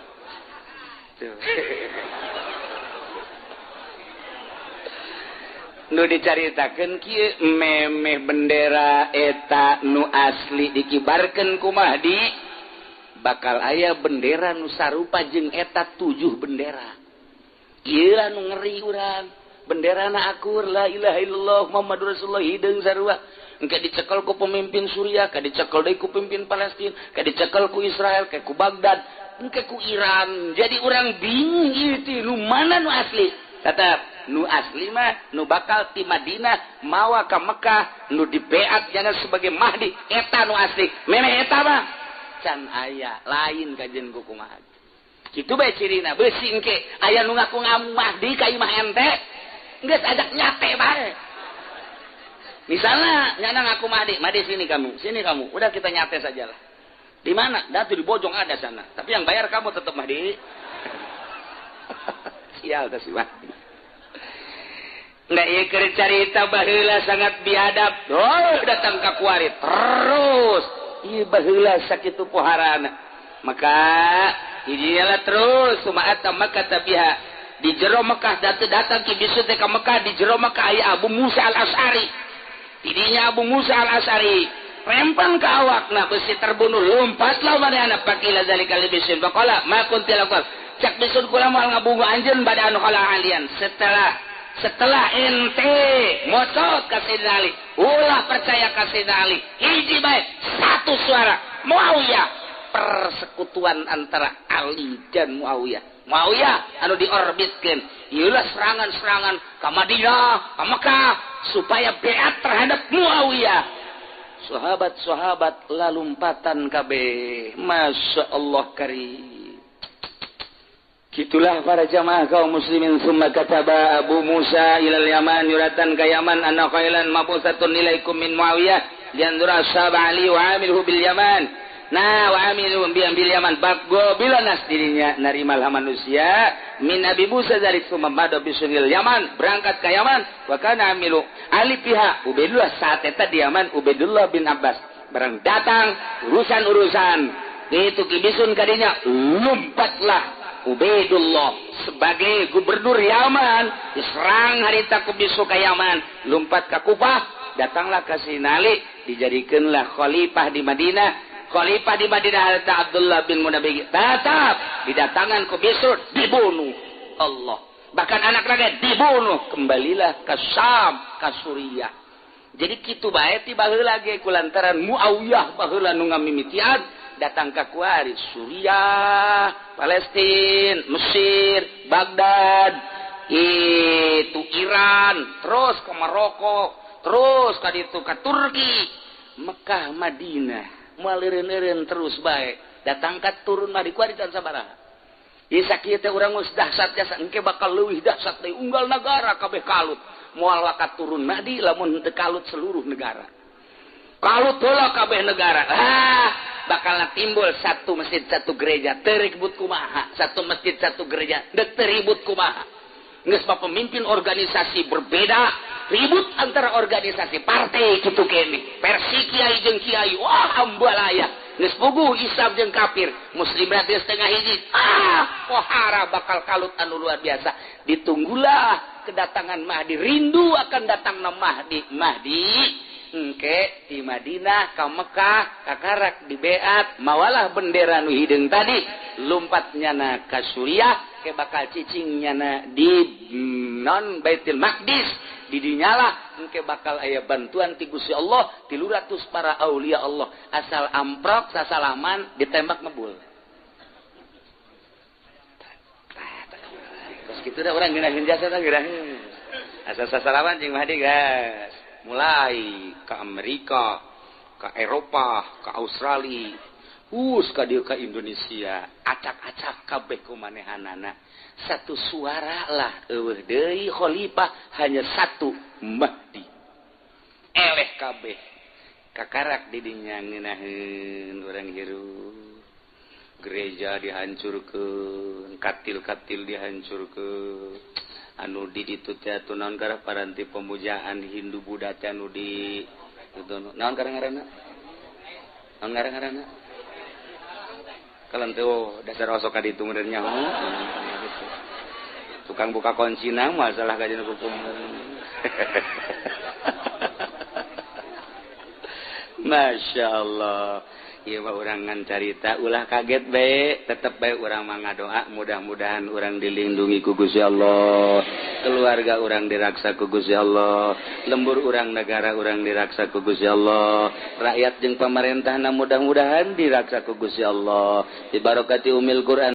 Tuh. Nu dicaritakeun kieu memeh bendera eta nu asli dikibarkeun ku Mahdi bakal aya bendera nu sarupa jeung eta 7 bendera. Ieu nu ngeri urang. Benderana akur la ilaha illallah Muhammadur Rasulullah hideung sarua. Engke dicekel ku pemimpin Suriah, ka dicekel deui ku pemimpin Palestina, ka dicekel ku Israel, ka ku Baghdad, engke ku Iran. Jadi urang bingung ieu teh nu mana nu asli. Tetap nu asli mah nu bakal ti Madinah mawa ka Mekah nu dibeat jana sebagai Mahdi eta nu asli. Memeh eta mah can aya lain kajen ku kumaha. Kitu bae cirina beusi engke aya nu ngaku Mahdi ka imah ente geus ajak nyate bae. Misalnya nyana ngaku Mahdi, Mahdi sini kamu, udah kita nyate sajalah. Di mana? Dah tuh di Bojong ada sana. Tapi yang bayar kamu tetap Mahdi. Sial teh si Mahdi. Nggak ieu keur carita baheula sangat biadab. Oh, datang ka kuari terus. Ieu baheula sakitu poharana. Maka hijielah terus sumaata maka tabiha. Di jero Mekah datang ki bisu teh ka Mekah di jero Mekah aya Abu Musa Al-Asy'ari. Tidinya Abu Musa Al-Asy'ari rempang ka awakna besi terbunuh lompatlah manehna pakila zalika libisun faqala ma kunti laqal. Cak bisun kula moal ngabungu anjeun bada anu kala alian setelah ente mocot ka Sayyidina Ali ulah percaya ka Sayyidina Ali hiji bae satu suara Muawiyah persekutuan antara Ali dan Muawiyah. Muawiyah anu diorbitkeun ieulah serangan-serangan ka Madinah ka Mekah supaya beat terhadap Muawiyah. Sahabat-sahabat lalumpatan kabeh. Masya Allah karim. Gitulah para jamaah kaum muslimin. Summa kataba Abu Musa ilal Yaman yuratan ka Yaman anna khailan mabusatun ilaikum min Muawiyah lianzura ashab Ali wa amilhu bil Yaman. Nah wa amilu bil Yaman baggo bila nas dirinya narimalah manusia min Abi Musa zalik summa madu bisunil Yaman berangkat ke Yaman wa kana amilu Ali pihak Ubaidullah saat eta di Yaman Ubaidullah bin Abbas barang datang urusan-urusan itu kibisun kadinya lompatlah Ubaidullah sebagai gubernur Yaman diserang harita ku bisu ke Yaman lompat ke Kufah datanglah ke Sinali dijadikanlah khalifah di Madinah. Khalifah di Madinah harita Abdullah bin Munabbih tetap didatangan ku bisu dibunuh Allah bahkan anak raga dibunuh kembalilah ke Syam ke Suriah. Jadi kitu bae ti baheula ge kulantaran Muawiyah baheula nu ngamimitian datang ka kuari Suriah, Palestina, Mesir, Baghdad, itu Iran, terus ke Maroko, terus ka ditu ka Turki, Mekah, Madinah, maleureun-eureun terus bae. Datang ka turun mah di kuari can sabaraha. Ieu sakieu teh urang geus dahsyat jasa engke bakal leuwih dahsyat deui unggal nagara kabeh kalut. Moal wakat turun Mahdi lamun teu kalut seluruh negara. Kalut heula kabeh negara. Ah, bakal timbul satu masjid satu gereja teribut kumaha, satu masjid satu gereja deuk teribut kumaha. Geus mah pemimpin organisasi berbeda, ribut antara organisasi partai kitu kene. Versi kiai jeung kiai, wah ambalaya. Geus puguh Islam jeung kafir, muslim berarti setengah hiji. Ah, pohara bakal kalut anu luar biasa. Ditunggulah kedatangan Mahdi, rindu akan datangna Mahdi. Mahdi engke di Madinah ka Mekah kakarak di beat mawalah bendera nu hideung tadi lumpat nyana ka Suriah ke bakal cicing nyana di non Baitul Maqdis didinyalah engke bakal aya bantuan ti Gusti Allah 300 para aulia Allah asal amprok sasalaman ditembak ngebul. Terus kitu da urang ngeunaheun jasa tah geurah asal sasalaman jeung Mahdi gas mulai ke Amerika, ke Eropa, ke Australia, hus ka dieu ka Indonesia, acak-acak kabeh ku manehanana. Satu suara lah eueuh deui khalifah hanya satu Mahdi. Eleh kabeh kakarak di dinya ngeunaheun urang hirup. Gereja dihancurkeun, katil-katil dihancurkeun. Anu di ditu teh atuh naon garah paranti pemujaan Hindu Buddha teh anu di itu naon ngaranna? Naon ngaranna? Kalau teh oh, dasar osok ka ditu meureun nyaho. Tukang buka kuncina masalah kajian hukum. Masya Allah. Ieu mah urang ngan carita ulah kaget bae, tetep bae urang mah ngadoa mudah-mudahan urang dilindungi ku Gusti Allah, keluarga urang diraksa ku Gusti Allah, lembur urang negara urang diraksa ku Gusti Allah, rakyat jeung pamarentahna mudah-mudahan diraksa ku Gusti Allah. Bi barakati umil Quran.